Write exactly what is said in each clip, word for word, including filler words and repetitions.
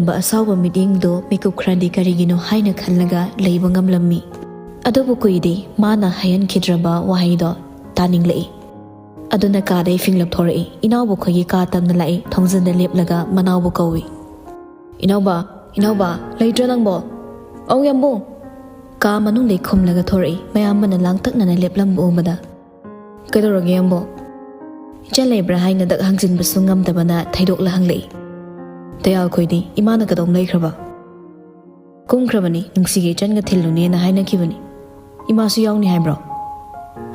ꯇꯝꯕ ꯑꯁꯥꯎꯕ ꯃꯤꯠꯌꯦꯡꯗꯨ ꯃꯤꯀꯨꯞ ꯈꯔꯗꯤ ꯀꯔꯤꯒꯤꯅꯣ ꯍꯥꯏꯅ ꯈꯜꯂꯒ ꯂꯩꯕ ꯉꯝꯂꯝꯃꯤ꯫ ꯑꯗꯨꯕꯨ ꯀꯨꯏꯗꯦ ꯃꯥꯅ ꯍꯥꯏꯍꯟꯈꯤꯗ꯭ꯔꯕ ꯋꯥꯍꯩꯗꯣ ꯇꯥꯅꯤꯡꯂꯛꯏ꯫ ꯑꯗꯨꯅ ꯀꯥꯗꯩ ꯐꯤꯡꯂꯞ ꯊꯣꯔꯛꯏ꯫ ꯏꯅꯥꯎꯕ ꯈꯣꯏꯒꯤ ꯀꯥ ꯇꯝꯅ ꯂꯥꯛꯏ꯫ ꯊꯣꯡꯖꯤꯟꯗ ꯂꯦꯞꯂꯒ ꯃꯅꯥꯎꯕꯨ ꯀꯧꯏ꯫ "ꯏꯅꯥꯎꯕ, ꯏꯅꯥꯎꯕ, ꯂꯩꯇ꯭ꯔꯣ ꯅꯪꯕꯣ?" "ꯑꯧ ꯌꯥꯝꯕꯨꯡ!" ꯀꯥ ꯃꯅꯨꯡꯗꯩ ꯈꯨꯝꯂꯒ ꯊꯣꯔꯛꯏ꯫ ꯃꯌꯥꯝꯕꯅ ꯂꯥꯡꯇꯛꯅꯅ ꯂꯦꯞꯂꯝꯕ ꯎꯕꯗ, "ꯀꯩꯗꯧꯔꯒꯦ ꯌꯥꯝꯕꯨꯡ?" "ꯏꯆꯟ ꯂꯩꯕ꯭ꯔꯥ?" ꯍꯥꯏꯅ ꯗꯛ ꯍꯪꯖꯤꯟꯕꯁꯨ ꯉꯝꯗꯕꯅ ꯊꯩꯗꯣꯛꯂ ꯍꯪꯂꯛꯏ꯫ "ꯇꯌꯥꯜ ꯈꯣꯏꯗꯤ? ꯏꯃꯥꯅ ꯀꯗꯣꯝ ꯂꯩꯈ꯭ꯔꯕ?" "ꯀꯨꯝꯈ꯭ꯔꯕꯅꯤ, ꯅꯨꯡꯁꯤꯒ ꯏꯆꯟꯒ ꯊꯤꯜꯂꯨꯅꯦꯅ ꯍꯥꯏꯅꯈꯤꯕꯅꯤ꯫" "ꯏꯃꯥꯁꯨ ꯌꯥꯎꯅꯤ ꯍꯥꯏꯕ꯭ꯔꯣ?"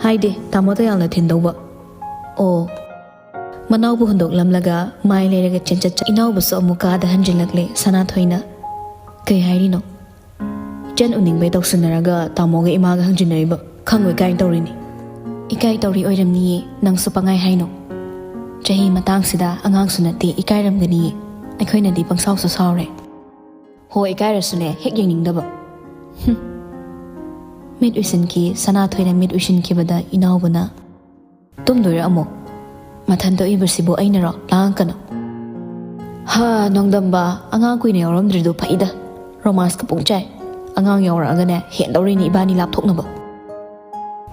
"ꯍꯥꯏꯗꯦ, ꯇꯥꯃꯣ ꯇꯌꯥꯜꯅ ꯊꯤꯟꯗꯧꯕ꯫" "ꯑꯣ꯫" ꯃꯅꯥꯎꯕꯨ ꯍꯨꯟꯗꯣꯛꯂꯝꯂꯒ ꯃꯥꯏ ꯂꯩꯔꯒ ꯆꯦꯟꯆꯠ ꯆꯠ-, ꯏꯅꯥꯎꯕꯁꯨ ꯑꯃꯨꯛ ꯀꯥꯗ ꯍꯟꯖꯤꯜꯂꯛꯂꯦ꯫ ꯁꯅꯥꯊꯣꯏꯅ, "ꯀꯩ ꯍꯥꯏꯔꯤꯅꯣ?" "ꯏꯆꯟ ꯎꯅꯤꯡꯕꯩ ꯇꯧꯁꯤꯟꯅꯔꯒ ꯇꯥꯃꯣꯒ ꯏꯃꯥꯒ ꯍꯪꯖꯤꯟꯅꯔꯤꯕ ꯈꯪꯉꯣꯏ ꯀꯥꯏꯅ ꯇꯧꯔꯤꯅꯤ꯫" "ꯏꯀꯥꯏ ꯇꯧꯔꯤ ꯑꯣꯏꯔꯝꯅꯤꯌꯦ, ꯅꯪꯁꯨ ꯄꯪꯍꯥꯏ ꯍꯥꯏꯅꯣ꯫ ꯆꯍꯤ ꯃꯇꯥꯡꯁꯤꯗ ꯑꯉꯥꯡꯁꯨ ꯅꯠꯇꯦ, ꯏꯀꯥꯏꯔꯝꯒꯅꯤꯌꯦ꯫ ꯑꯩꯈꯣꯏꯅꯗꯤ ꯄꯪꯁꯥꯎꯁꯨ ꯁꯥꯎꯔꯦ꯫" "ꯍꯣ, ꯏꯀꯥꯏꯔꯁꯨꯅꯦ, ꯍꯦꯛ ꯌꯦꯡꯅꯤꯡꯗꯕ꯫" ꯍꯨꯝ꯫ ꯃꯤꯠ ꯎꯏꯁꯤꯟꯈꯤ꯫ ꯁꯅꯥꯊꯣꯏꯅ ꯃꯤꯠ ꯎꯏꯁꯤꯟꯈꯤꯕꯗ ꯏꯅꯥꯎꯕꯅ, "ꯇꯨꯝꯗꯣꯏꯔ ꯑꯃꯨꯛ?" "ꯃꯊꯟꯇ ꯎꯏꯕꯁꯤꯕꯨ ꯑꯩꯅꯔꯣ? ꯂꯥꯡꯉꯛꯀꯅꯨ꯫" "ꯍꯥ, ꯅꯣꯡꯗꯝꯕ, ꯑꯉꯥꯡ ꯀꯨꯏꯅ ꯌꯥꯎꯔꯝꯗ꯭ꯔꯤꯗꯣ ꯐꯩꯗ꯫ ꯔꯣꯃꯥꯟꯁꯀ ꯄꯨꯡꯆꯥꯏ꯫ ꯑꯉꯥꯡ ꯌꯥꯎꯔꯛꯑꯒꯅꯦ, ꯍꯦꯟꯗꯧꯔꯤꯅꯤ ꯏꯕꯥꯅꯤ ꯂꯥꯞꯊꯣꯛꯅꯕ꯫"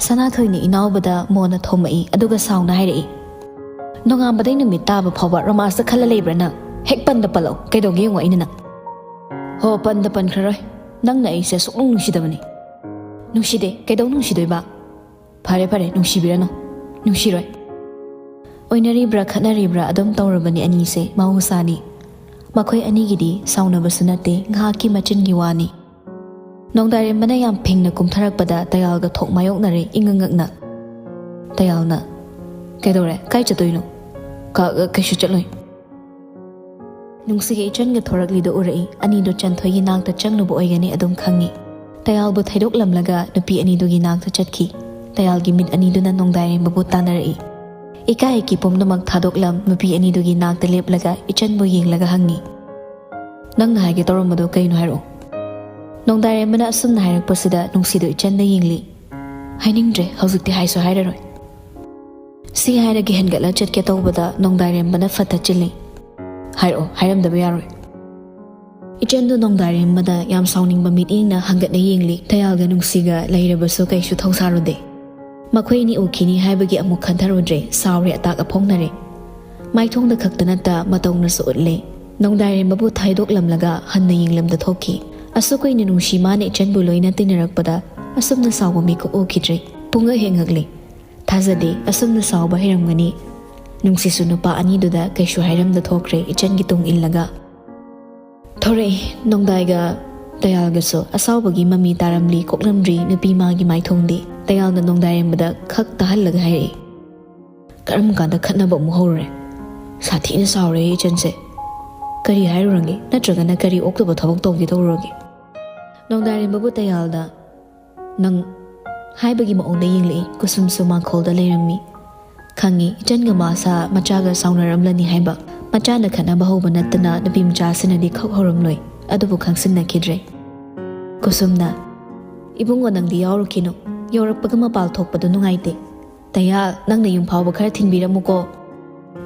ꯁꯅꯥꯊꯣꯏꯅ ꯏꯅꯥꯎꯕꯗ ꯃꯣꯟꯅ ꯊꯣꯝꯃꯛꯏ, ꯑꯗꯨꯒ ꯁꯥꯎꯅ ꯍꯥꯏꯔꯛꯏ, "ꯅꯣꯡꯉꯥꯟꯕꯗꯩ ꯅꯨꯃꯤꯠ ꯇꯥꯕ ꯐꯥꯎꯕ ꯔꯣꯃꯥꯟꯁꯇ ꯈꯜꯂ ꯂꯩꯕ꯭ꯔꯥ ꯅꯪ? ꯍꯦꯛ ꯄꯟꯗ ꯄꯜꯂꯧ, ꯀꯩꯗꯧꯒꯦ ꯌꯦꯡꯉꯣ ꯑꯩꯅ ꯅꯪ꯫" "ꯍꯣ, ꯄꯟꯗ ꯄꯟꯈ꯭ꯔꯔꯣꯏ꯫ ꯅꯪꯅ ꯑꯩꯁꯦ ꯁꯨꯛꯅꯨꯡ ꯅꯨꯡꯁꯤꯗꯕꯅꯤ꯫" "ꯅꯨꯡꯁꯤꯗꯦ, ꯀꯩꯗꯧ ꯅꯨꯡꯁꯤꯗꯣꯏꯕ?" "ꯐꯔꯦ, ꯐꯔꯦ, ꯅꯨꯡꯁꯤꯕꯤꯔꯅꯨ꯫ ꯅꯨꯡꯁꯤꯔꯣꯏ꯫" ꯑꯣꯏꯅꯔꯤꯕ꯭ꯔꯥ ꯈꯠꯅꯔꯤꯕ꯭ꯔꯥ ꯑꯗꯨꯝ ꯇꯧꯔꯕꯅꯤ ꯑꯅꯤꯁꯦ, ꯃꯍꯧꯁꯥꯅꯤ꯫ ꯃꯈꯣꯏ ꯑꯅꯤꯒꯤꯗꯤ ꯁꯥꯎꯅꯕꯁꯨ ꯅꯠꯇꯦ, ꯉꯥꯏꯍꯥꯛꯀꯤ ꯃꯆꯤꯟꯒꯤ ꯋꯥꯅꯤ꯫ ꯅꯣꯡꯗꯥꯏꯔꯦꯝꯕꯅ ꯌꯥꯝ ꯐꯤꯡꯅ ꯀꯨꯝꯊꯔꯛꯄꯗ ꯇꯌꯥꯜꯒ ꯊꯣꯛ ꯃꯥꯌꯣꯛꯅꯔꯦ ꯏꯉꯛ ꯉꯛꯅ꯫ ꯇꯌꯥꯜꯅ, "ꯀꯩꯗꯧꯔꯦ? ꯀꯥꯏ ꯆꯠꯇꯣꯏꯅꯣ?" "ꯀ-, ꯀ-, ꯀꯩꯁꯨ ꯆꯠꯂꯣꯏ꯫" "ꯅꯨꯡꯁꯤꯒ ꯏꯆꯟꯒ ꯊꯣꯔꯛꯂꯤꯗꯣ ꯎꯔꯛꯏ꯫" ꯑꯅꯤꯗꯣ ꯆꯟꯊꯣꯏꯒꯤ ꯅꯥꯛꯇ ꯆꯪꯂꯨꯕ ꯑꯣꯏꯒꯅꯤ ꯑꯗꯨꯝ ꯈꯪꯉꯤ꯫ ꯇꯌꯥꯜꯕꯨ ꯊꯩꯗꯣꯛꯂꯝꯂꯒ ꯅꯨꯄꯤ ꯑꯅꯤꯗꯨꯒꯤ ꯅꯥꯛꯇ ꯆꯠꯈꯤ꯫ ꯇꯌꯥꯜꯒꯤ ꯃꯤꯠ ꯑꯅꯤꯗꯨꯅ ꯅꯣꯡꯗꯥꯏꯔꯦꯝꯕꯕꯨ ꯇꯥꯟꯅꯔꯛꯏ꯫ ꯏꯀꯥꯏ ꯏꯀꯤ ꯄꯨꯝꯅꯃꯛ ꯊꯥꯗꯣꯛꯂꯝ ꯅꯨꯄꯤ ꯑꯅꯤꯗꯨꯒꯤ ꯅꯥꯛꯇ ꯂꯦꯞꯂꯒ ꯏꯆꯟꯕꯨ ꯌꯦꯡꯂꯒ ꯍꯪꯉꯤ, "ꯅꯪꯅ ꯍꯥꯏꯒꯦ ꯇꯧꯔꯝꯕꯗꯣ ꯀꯩꯅꯣ ꯍꯥꯏꯔꯛꯑꯣ꯫" ꯅꯣꯡꯗꯥꯏꯔꯦꯝꯕꯅ ꯑꯁꯨꯝꯅ ꯍꯥꯏꯔꯛꯄꯁꯤꯗ ꯅꯨꯡꯁꯤꯗꯣ ꯏꯆꯟꯗ ꯌꯦꯡꯂꯤ꯫ "ꯍꯥꯏꯅꯤꯡꯗ꯭ꯔꯦ, ꯍꯧꯖꯤꯛꯇꯤ ꯍꯥꯏꯁꯨ ꯍꯥꯏꯔꯔꯣꯏ꯫" ꯁꯤ ꯍꯥꯏꯔꯒ ꯍꯦꯟꯒꯠꯂ ꯆꯠꯀꯦ ꯇꯧꯕꯗ ꯅꯣꯡꯗꯥꯏꯔꯦꯝꯕꯅ ꯐꯠ ꯊꯠꯆꯤꯜꯂꯤ꯫ "ꯍꯥꯏꯔꯛꯑꯣ, ꯍꯥꯏꯔꯝꯗꯕ ꯌꯥꯔꯣꯏ꯫" ꯏꯆꯟꯗꯨ ꯅꯣꯡꯗꯥꯏꯔꯦꯝꯕꯗ ꯌꯥꯝ ꯁꯥꯎꯅꯤꯡꯕ ꯃꯤꯠꯌꯦꯡꯅ ꯍꯪꯒꯠꯅ ꯌꯦꯡꯂꯤ꯫ ꯇꯌꯥꯜꯒ ꯅꯨꯡꯁꯤꯒ ꯂꯩꯔꯕꯁꯨ ꯀꯩꯁꯨ ꯊꯧꯁꯥꯔꯨꯗꯦ꯫ ꯃꯈꯣꯏ ꯑꯅꯤ ꯎꯈꯤꯅꯤ ꯍꯥꯏꯕꯒꯤ ꯑꯃꯨꯛ ꯈꯟꯊꯔꯨꯗ꯭ꯔꯦ꯫ ꯁꯥꯎꯔꯦ, ꯑꯇꯥꯛ ꯑꯐꯣꯡꯅꯔꯦ꯫ ꯃꯥꯏꯊꯣꯡꯗ ꯈꯛꯇ ꯅꯠꯇ ꯃꯇꯧꯅꯁꯨ ꯎꯠꯂꯦ꯫ ꯅꯣꯡꯗꯥꯏꯔꯦꯝꯕꯕꯨ ꯊꯥꯏꯗꯣꯛꯂꯝꯂꯒ ꯍꯟꯅ ꯌꯦꯡꯂꯝꯗ ꯊꯣꯛꯈꯤ꯫ ꯑꯁꯨꯛ ꯀꯨꯏꯅ ꯅꯨꯡꯁꯤ ꯃꯥꯅ ꯏꯆꯟꯕꯨ ꯂꯣꯏꯅ ꯇꯤꯟꯅꯔꯛꯄꯗ ꯑꯁꯨꯝꯅ ꯁꯥꯎꯕ ꯃꯤꯀꯨꯞ ꯎꯈꯤꯗ꯭ꯔꯤ꯫ ꯄꯨꯡꯉꯛ ꯍꯦꯛ ꯉꯛꯂꯤ꯫ ꯊꯥꯖꯗꯦ ꯑꯁꯨꯝꯅ ꯁꯥꯎꯕ ꯍꯩꯔꯝꯒꯅꯤ꯫ ꯅꯨꯡꯁꯤꯁꯨ ꯅꯨꯄꯥ ꯑꯅꯤꯗꯨꯗ ꯀꯩꯁꯨ ꯍꯥꯏꯔꯝꯗ ꯊꯣꯛꯈ꯭ꯔꯦ ꯏꯆꯟꯒꯤ ꯇꯨꯡ ꯏꯜꯂꯒ꯫ ꯊꯣꯔꯛꯏ꯫ ꯅꯣꯡꯗꯥꯏꯒ ꯇꯌꯥꯜꯒꯁꯨ ꯑꯁꯥꯎꯕꯒꯤ ꯃꯃꯤ ꯇꯥꯔꯝꯂꯤ ꯀꯣꯛꯂꯝꯗ꯭ꯔꯤ ꯅꯨꯄꯤ ꯃꯥꯒꯤ ꯃꯥꯏꯊꯣꯡꯗꯤ꯫ ꯇꯌꯥꯜꯅ ꯅꯣꯡꯗꯥꯏꯔꯦꯝꯕꯗ ꯈꯛ ꯇꯥꯍꯜꯂꯒ ꯍꯥꯏꯔꯛꯏ, "ꯀꯔꯝ ꯀꯥꯟꯗ ꯈꯠꯅꯕ ꯑꯃꯨꯛ ꯍꯧꯔꯨꯔꯦ? ꯁꯥꯊꯤꯅ ꯁꯥꯎꯔꯦ ꯏꯆꯟꯁꯦ꯫ ꯀꯔꯤ ꯍꯥꯏꯔꯨꯔꯒꯦ? ꯅꯠꯇ꯭ꯔꯒꯅ ꯀꯔꯤ ꯑꯣꯛꯇꯕ ꯊꯕꯛ ꯇꯧꯒꯦ ꯇꯧꯔꯨꯔꯒꯦ?" ꯅꯣꯡꯗꯥꯏꯔꯦꯝꯕꯕꯨ ꯇꯌꯥꯜꯗ, "ꯅꯪ ꯍꯥꯏꯕꯒꯤ ꯃꯑꯣꯡꯗ ꯌꯦꯡꯂꯛꯏ꯫ ꯀꯨꯁꯨꯝꯁꯨ ꯃꯥꯡꯈꯣꯜꯗ ꯂꯩꯔꯝꯃꯤ꯫ ꯈꯪꯉꯤ, ꯏꯆꯟꯒ ꯃꯥꯁꯥ ꯃꯆꯥꯒ ꯁꯥꯎꯅꯔꯝꯂꯅꯤ ꯍꯥꯏꯕ꯫ ꯃꯆꯥꯅ ꯈꯠꯅꯕ ꯍꯧꯕ ꯅꯠꯇꯅ ꯅꯨꯄꯤ ꯃꯆꯥꯁꯤꯅꯗꯤ ꯈꯛ ꯍꯧꯔꯝꯂꯣꯏ꯫ ꯑꯗꯨꯕꯨ ꯈꯪꯁꯤꯟꯅꯈꯤꯗ꯭ꯔꯦ꯫" ꯀꯨꯁꯨꯝꯅ, "ꯏꯕꯨꯡꯉꯣ, ꯅꯪꯗꯤ ꯌꯥꯎꯔꯨꯈꯤꯅꯨ꯫ ꯌꯧꯔꯛꯄꯒ ꯃꯄꯥꯜ ꯊꯣꯛꯄꯗꯨ ꯅꯨꯡꯉꯥꯏꯇꯦ꯫ ꯇꯌꯥꯜ, ꯅꯪꯅ ꯌꯨꯝ ꯐꯥꯎꯕ ꯈꯔ ꯊꯤꯟꯕꯤꯔꯝꯃꯨꯀꯣ꯫"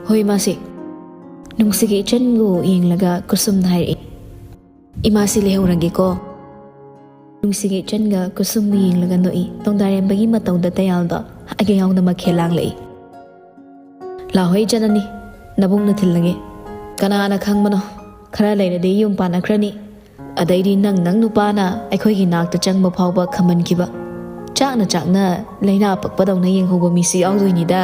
"ꯍꯣꯏ, ꯃꯥꯁꯤ꯫" ꯅꯨꯡꯁꯤꯒꯤ ꯏꯆꯟꯕꯨ ꯌꯦꯡꯂꯒ ꯀꯨꯁꯨꯝꯅ ꯍꯥꯏꯔꯛꯏ, "ꯏꯃꯥꯁꯤ ꯂꯩꯍꯧꯔꯒꯦꯀꯣ꯫" ꯅꯨꯡꯁꯤꯒꯤ ꯏꯆꯟꯒ ꯀꯨꯁꯨꯝꯕꯨ ꯌꯦꯡꯂꯒ ꯅꯣꯛꯏ꯫ ꯅꯣꯡꯗꯥꯔꯦꯝꯕꯒꯤ ꯃꯇꯧꯗ ꯇꯌꯥꯜꯗꯣ ꯑꯒꯦ ꯌꯥꯎꯅ ꯃꯈꯦꯜ ꯂꯥꯡꯂꯛꯏ꯫ "ꯂꯥꯛꯍꯣꯏ ꯏꯆꯟ ꯑꯅꯤ, ꯅꯕꯨꯡꯅ ꯊꯤꯜꯂꯒꯦ꯫ ꯀꯅꯥꯅ ꯈꯪꯕꯅꯣ, ꯈꯔ ꯂꯩꯔꯗꯤ ꯌꯨꯝ ꯄꯥꯟꯅꯈ꯭ꯔꯅꯤ꯫ ꯑꯗꯩꯗꯤ ꯅꯪ ꯅꯪ ꯅꯨꯄꯥꯅ ꯑꯩꯈꯣꯏꯒꯤ ꯅꯥꯛꯇ ꯆꯪꯕ ꯐꯥꯎꯕ ꯈꯝꯍꯟꯈꯤꯕ꯫ ꯆꯥꯛꯅ ꯆꯥꯛꯅ ꯂꯩꯅꯥ ꯄꯛꯄꯗꯧꯅ ꯌꯦꯡꯍꯧꯕ ꯃꯤꯁꯨ ꯌꯥꯎꯗꯣꯏꯅꯤꯗ꯫"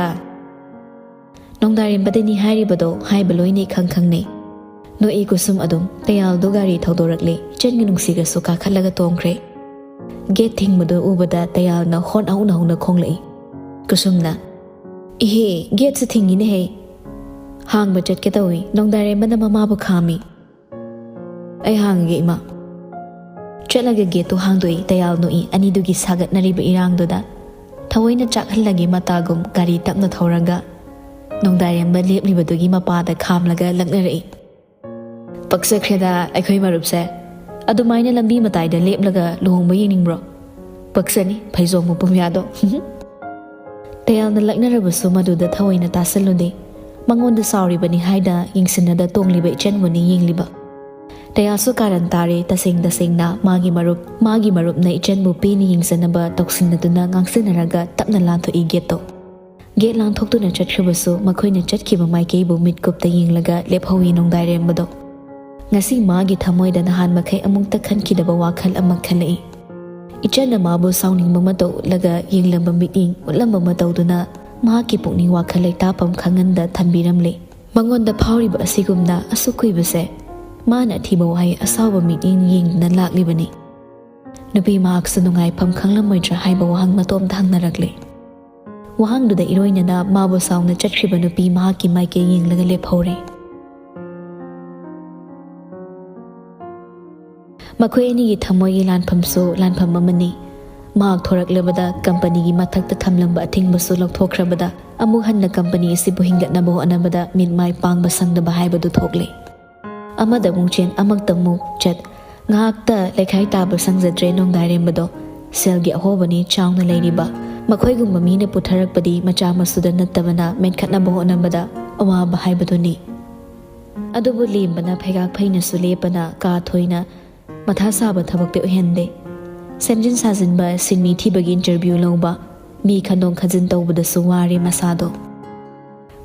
ꯅꯣꯡꯗꯥꯔꯦꯝꯕꯗꯅꯤ ꯍꯥꯏꯔꯤꯕꯗꯣ ꯍꯥꯏꯕ ꯂꯣꯏꯅ ꯏꯈꯪ ꯈꯪꯅꯩ꯫ ꯅꯣꯛꯏ ꯀꯨꯁꯨꯝ ꯑꯗꯨꯝ꯫ ꯇꯌꯥꯜꯗꯣ ꯒꯥꯔꯤ ꯊꯧꯗꯣꯔꯛꯂꯦ꯫ ꯏꯆꯟꯒ ꯅꯨꯡꯁꯤꯒꯁꯨ ꯀꯥꯈꯠꯂꯒ ꯇꯣꯡꯈ꯭ꯔꯦ꯫ ꯒꯦꯠ ꯊꯤꯡꯕꯗꯨ ꯎꯕꯗ ꯇꯌꯥꯜꯅ ꯍꯣꯟ ꯍꯧꯅ ꯍꯧꯅ ꯈꯣꯡꯂꯛꯏ꯫ ꯀꯨꯁꯨꯝꯅ, "ꯏꯍꯦ, ꯒꯦꯠꯁꯦ ꯊꯤꯡꯉꯤꯅꯦꯍꯦ꯫" ꯍꯥꯡꯕ ꯆꯠꯀꯦ ꯇꯧꯏ꯫ ꯅꯣꯡꯗꯥꯔꯦꯝꯕꯅ ꯃꯃꯥꯕꯨ ꯈꯥꯝꯃꯤ꯫ "ꯑꯩ ꯍꯥꯡꯉꯒꯦ, ꯏꯃꯥ꯫" ꯆꯠꯂꯒ ꯒꯦꯠꯇꯨ ꯍꯥꯡꯗꯣꯛꯏ꯫ ꯇꯌꯥꯜ ꯅꯣꯛꯏ꯫ ꯑꯅꯤꯗꯨꯒꯤ ꯁꯥꯒꯠꯅꯔꯤꯕ ꯏꯔꯥꯡꯗꯨꯗ ꯊꯑꯣꯏꯅ ꯆꯥꯛꯍꯜꯂꯒꯦ ꯃꯇꯥꯒꯨꯝ ꯒꯥꯔꯤ ꯇꯞꯅ ꯊꯧꯔꯒ ꯅꯣꯡꯗꯥꯔꯦꯝꯕ ꯂꯦꯞꯂꯤꯕꯗꯨꯒꯤ ꯃꯄꯥꯗ ꯈꯥꯝꯂꯒ ꯂꯛꯅꯔꯛꯏ꯫ "ꯄꯛꯆꯈ꯭ꯔꯦꯗ ꯑꯩꯈꯣꯏ ꯃꯔꯨꯞꯁꯦ꯫ ꯑꯗꯨꯃꯥꯏꯅ ꯂꯝꯕꯤ ꯃꯇꯥꯏꯗ ꯂꯦꯞꯂꯒ ꯂꯨꯍꯣꯡꯕ ꯌꯦꯡꯅꯤꯡꯕ꯭ꯔꯣ? ꯄꯛꯆꯅꯤ, ꯐꯩꯖꯣꯝ ꯃꯄꯨꯝꯌꯥꯗꯣ꯫" ꯇꯌꯥꯜꯅ ꯂꯛꯅꯔꯕꯁꯨ ꯃꯗꯨꯗ ꯊꯑꯣꯏꯅ ꯇꯥꯁꯜꯂꯨꯗꯦ꯫ ꯃꯉꯣꯟꯗ ꯁꯥꯎꯔꯤꯕꯅꯤ ꯍꯥꯏꯅ ꯌꯦꯡꯁꯤꯟꯅꯗ ꯇꯣꯡꯂꯤꯕ ꯏꯆꯟꯕꯨꯅꯤ ꯌꯦꯡꯂꯤꯕ꯫ ꯇꯌꯥꯜꯁꯨ ꯀꯥꯔꯟ ꯇꯥꯔꯦ꯫ ꯇꯁꯦꯡ ꯇꯁꯦꯡꯅ ꯃꯥꯒꯤ ꯃꯔꯨꯞ, ꯃꯥꯒꯤ ꯃꯔꯨꯞꯅ ꯏꯆꯟꯕꯨ ꯄꯦꯅ ꯌꯦꯡꯖꯅꯕ ꯇꯧꯁꯤꯟꯅꯗꯨꯅ ꯉꯥꯡꯁꯤꯟꯅꯔꯒ ꯇꯞꯅ ꯂꯥꯟꯊꯣꯛꯏ ꯒꯦꯠꯇꯣ꯫ ꯒꯦꯠ ꯂꯥꯟꯊꯣꯛꯇꯨꯅ ꯆꯠꯈ꯭ꯔꯕꯁꯨ ꯃꯈꯣꯏꯅ ꯆꯠꯈꯤꯕ ꯃꯥꯏꯀꯩꯕꯨ ꯃꯤꯠꯀꯨꯞꯇ ꯌꯦꯡꯂꯒ ꯂꯦꯞꯍꯧꯏ ꯅꯣꯡꯗꯥꯏꯔꯦꯝꯕꯗꯣ꯫ ꯉꯁꯤ ꯃꯥꯒꯤ ꯊꯃꯣꯏꯗ ꯅꯍꯥꯟ ꯃꯈꯩ ꯑꯃꯨꯛꯇ ꯈꯟꯈꯤꯗꯕ ꯋꯥꯈꯜ ꯑꯃ ꯈꯜꯂꯛꯏ꯫ ꯏꯆꯟꯅ ꯃꯥꯕꯨ ꯁꯥꯎꯅꯤꯡꯕ ꯃꯇꯧ ꯎꯠꯂꯒ ꯌꯦꯡꯂꯝꯕ ꯃꯤꯠꯌꯦꯡ ꯎꯠꯂꯝꯕ ꯃꯇꯧꯗꯨꯅ ꯃꯍꯥꯛꯀꯤ ꯄꯨꯛꯅꯤꯡ ꯋꯥꯈꯜ ꯂꯩꯇꯥꯐꯝ ꯈꯪꯍꯟꯗ ꯊꯝꯕꯤꯔꯝꯂꯦ꯫ ꯃꯉꯣꯟꯗ ꯐꯥꯎꯔꯤꯕ ꯑꯁꯤꯒꯨꯝꯅ ꯑꯁꯨꯛ ꯀꯨꯏꯕꯁꯦ ꯃꯥꯅ ꯑꯊꯤꯕ ꯋꯥꯍꯩ ꯑꯁꯥꯎꯕ ꯃꯤꯠꯌꯦꯡ ꯌꯦꯡꯗꯨꯅ ꯂꯥꯛꯂꯤꯕꯅꯤ꯫ ꯅꯨꯄꯤ ꯃꯍꯥꯛꯁꯨ ꯅꯨꯡꯉꯥꯏꯐꯝ ꯈꯪꯂꯝꯃꯣꯏꯗ꯭ꯔꯥ ꯍꯥꯏꯕ ꯋꯥꯍꯪ ꯃꯇꯣꯝꯇ ꯍꯪꯅꯔꯛꯂꯦ꯫ ꯋꯥꯍꯪꯗꯨꯗ ꯏꯔꯣꯏꯅꯅ ꯃꯥꯕꯨ ꯁꯥꯎꯅ ꯆꯠꯈ꯭ꯔꯤꯕ ꯅꯨꯄꯤ ꯃꯍꯥꯛꯀꯤ ꯃꯥꯏꯀꯩ ꯌꯦꯡꯂꯒ ꯂꯦꯞꯍꯧꯔꯦ꯫ ꯃꯈꯣꯏ ꯑꯅꯤꯒꯤ ꯊꯃꯣꯏꯒꯤ ꯂꯥꯟꯐꯝꯁꯨ ꯂꯥꯟꯐꯝ ꯑꯃꯅꯤ꯫ ꯃꯍꯥꯛ ꯊꯣꯔꯛꯂꯕꯗ ꯀꯝꯄꯅꯤꯒꯤ ꯃꯊꯛꯇ ꯊꯝꯂꯝꯕ ꯑꯊꯤꯡꯕꯁꯨ ꯂꯧꯊꯣꯛꯈ꯭ꯔꯕꯗ ꯑꯃꯨꯛ ꯍꯟꯅ ꯀꯝꯄꯅꯤ ꯑꯁꯤꯕꯨ ꯍꯤꯡꯒꯠꯅꯕ ꯍꯣꯠꯅꯕꯗ ꯃꯤꯠ ꯃꯥꯏ ꯄꯥꯡꯕ ꯁꯪꯗꯕ ꯍꯥꯏꯕꯗꯨ ꯊꯣꯛꯂꯦ꯫ ꯑꯃꯗ ꯑꯃꯨꯛ ꯆꯦꯟ, ꯑꯃꯛꯇ ꯑꯃꯨꯛ ꯆꯠ, ꯉꯥꯏꯍꯥꯛꯇ ꯂꯩꯈꯥꯏ ꯇꯥꯕ ꯁꯪꯖꯗ꯭ꯔꯦ ꯅꯣꯡꯗꯥꯏꯔꯦꯝꯕꯗꯣ꯫ ꯁꯦꯜꯒꯤ ꯑꯍꯣꯕꯅꯤ ꯆꯥꯎꯅ ꯂꯩꯔꯤꯕ꯫ ꯃꯈꯣꯏꯒꯨꯝꯕ ꯃꯤꯅ ꯄꯨꯊꯔꯛꯄꯗꯤ ꯃꯆꯥ ꯃꯁꯨꯗ ꯅꯠꯇꯕꯅ ꯃꯦꯟꯈꯠꯅꯕ ꯍꯣꯠꯅꯕꯗ ꯑꯋꯥꯕ ꯍꯥꯏꯕꯗꯨꯅꯤ꯫ ꯑꯗꯨꯕꯨ ꯂꯦꯝꯕꯅ ꯐꯩꯒꯥꯛ ꯐꯩꯅꯁꯨ ꯂꯦꯞꯄꯅ ꯀꯥ ꯊꯣꯏꯅ ꯃꯊꯥ ꯁꯥꯕ ꯊꯕꯛꯇꯤ ꯑꯣꯏꯍꯟꯗꯦ꯫ ꯁꯦꯝꯖꯤꯟ ꯁꯥꯖꯤꯟꯕ, ꯁꯤꯟꯃꯤ ꯊꯤꯕꯒꯤ ꯏꯟꯇꯔꯚ꯭ꯌꯨ ꯂꯧꯕ, ꯃꯤ ꯈꯟꯗꯣꯛ ꯈꯟꯖꯤꯟ ꯇꯧꯕꯗꯁꯨ ꯋꯥꯔꯦ ꯃꯁꯥꯗꯣ꯫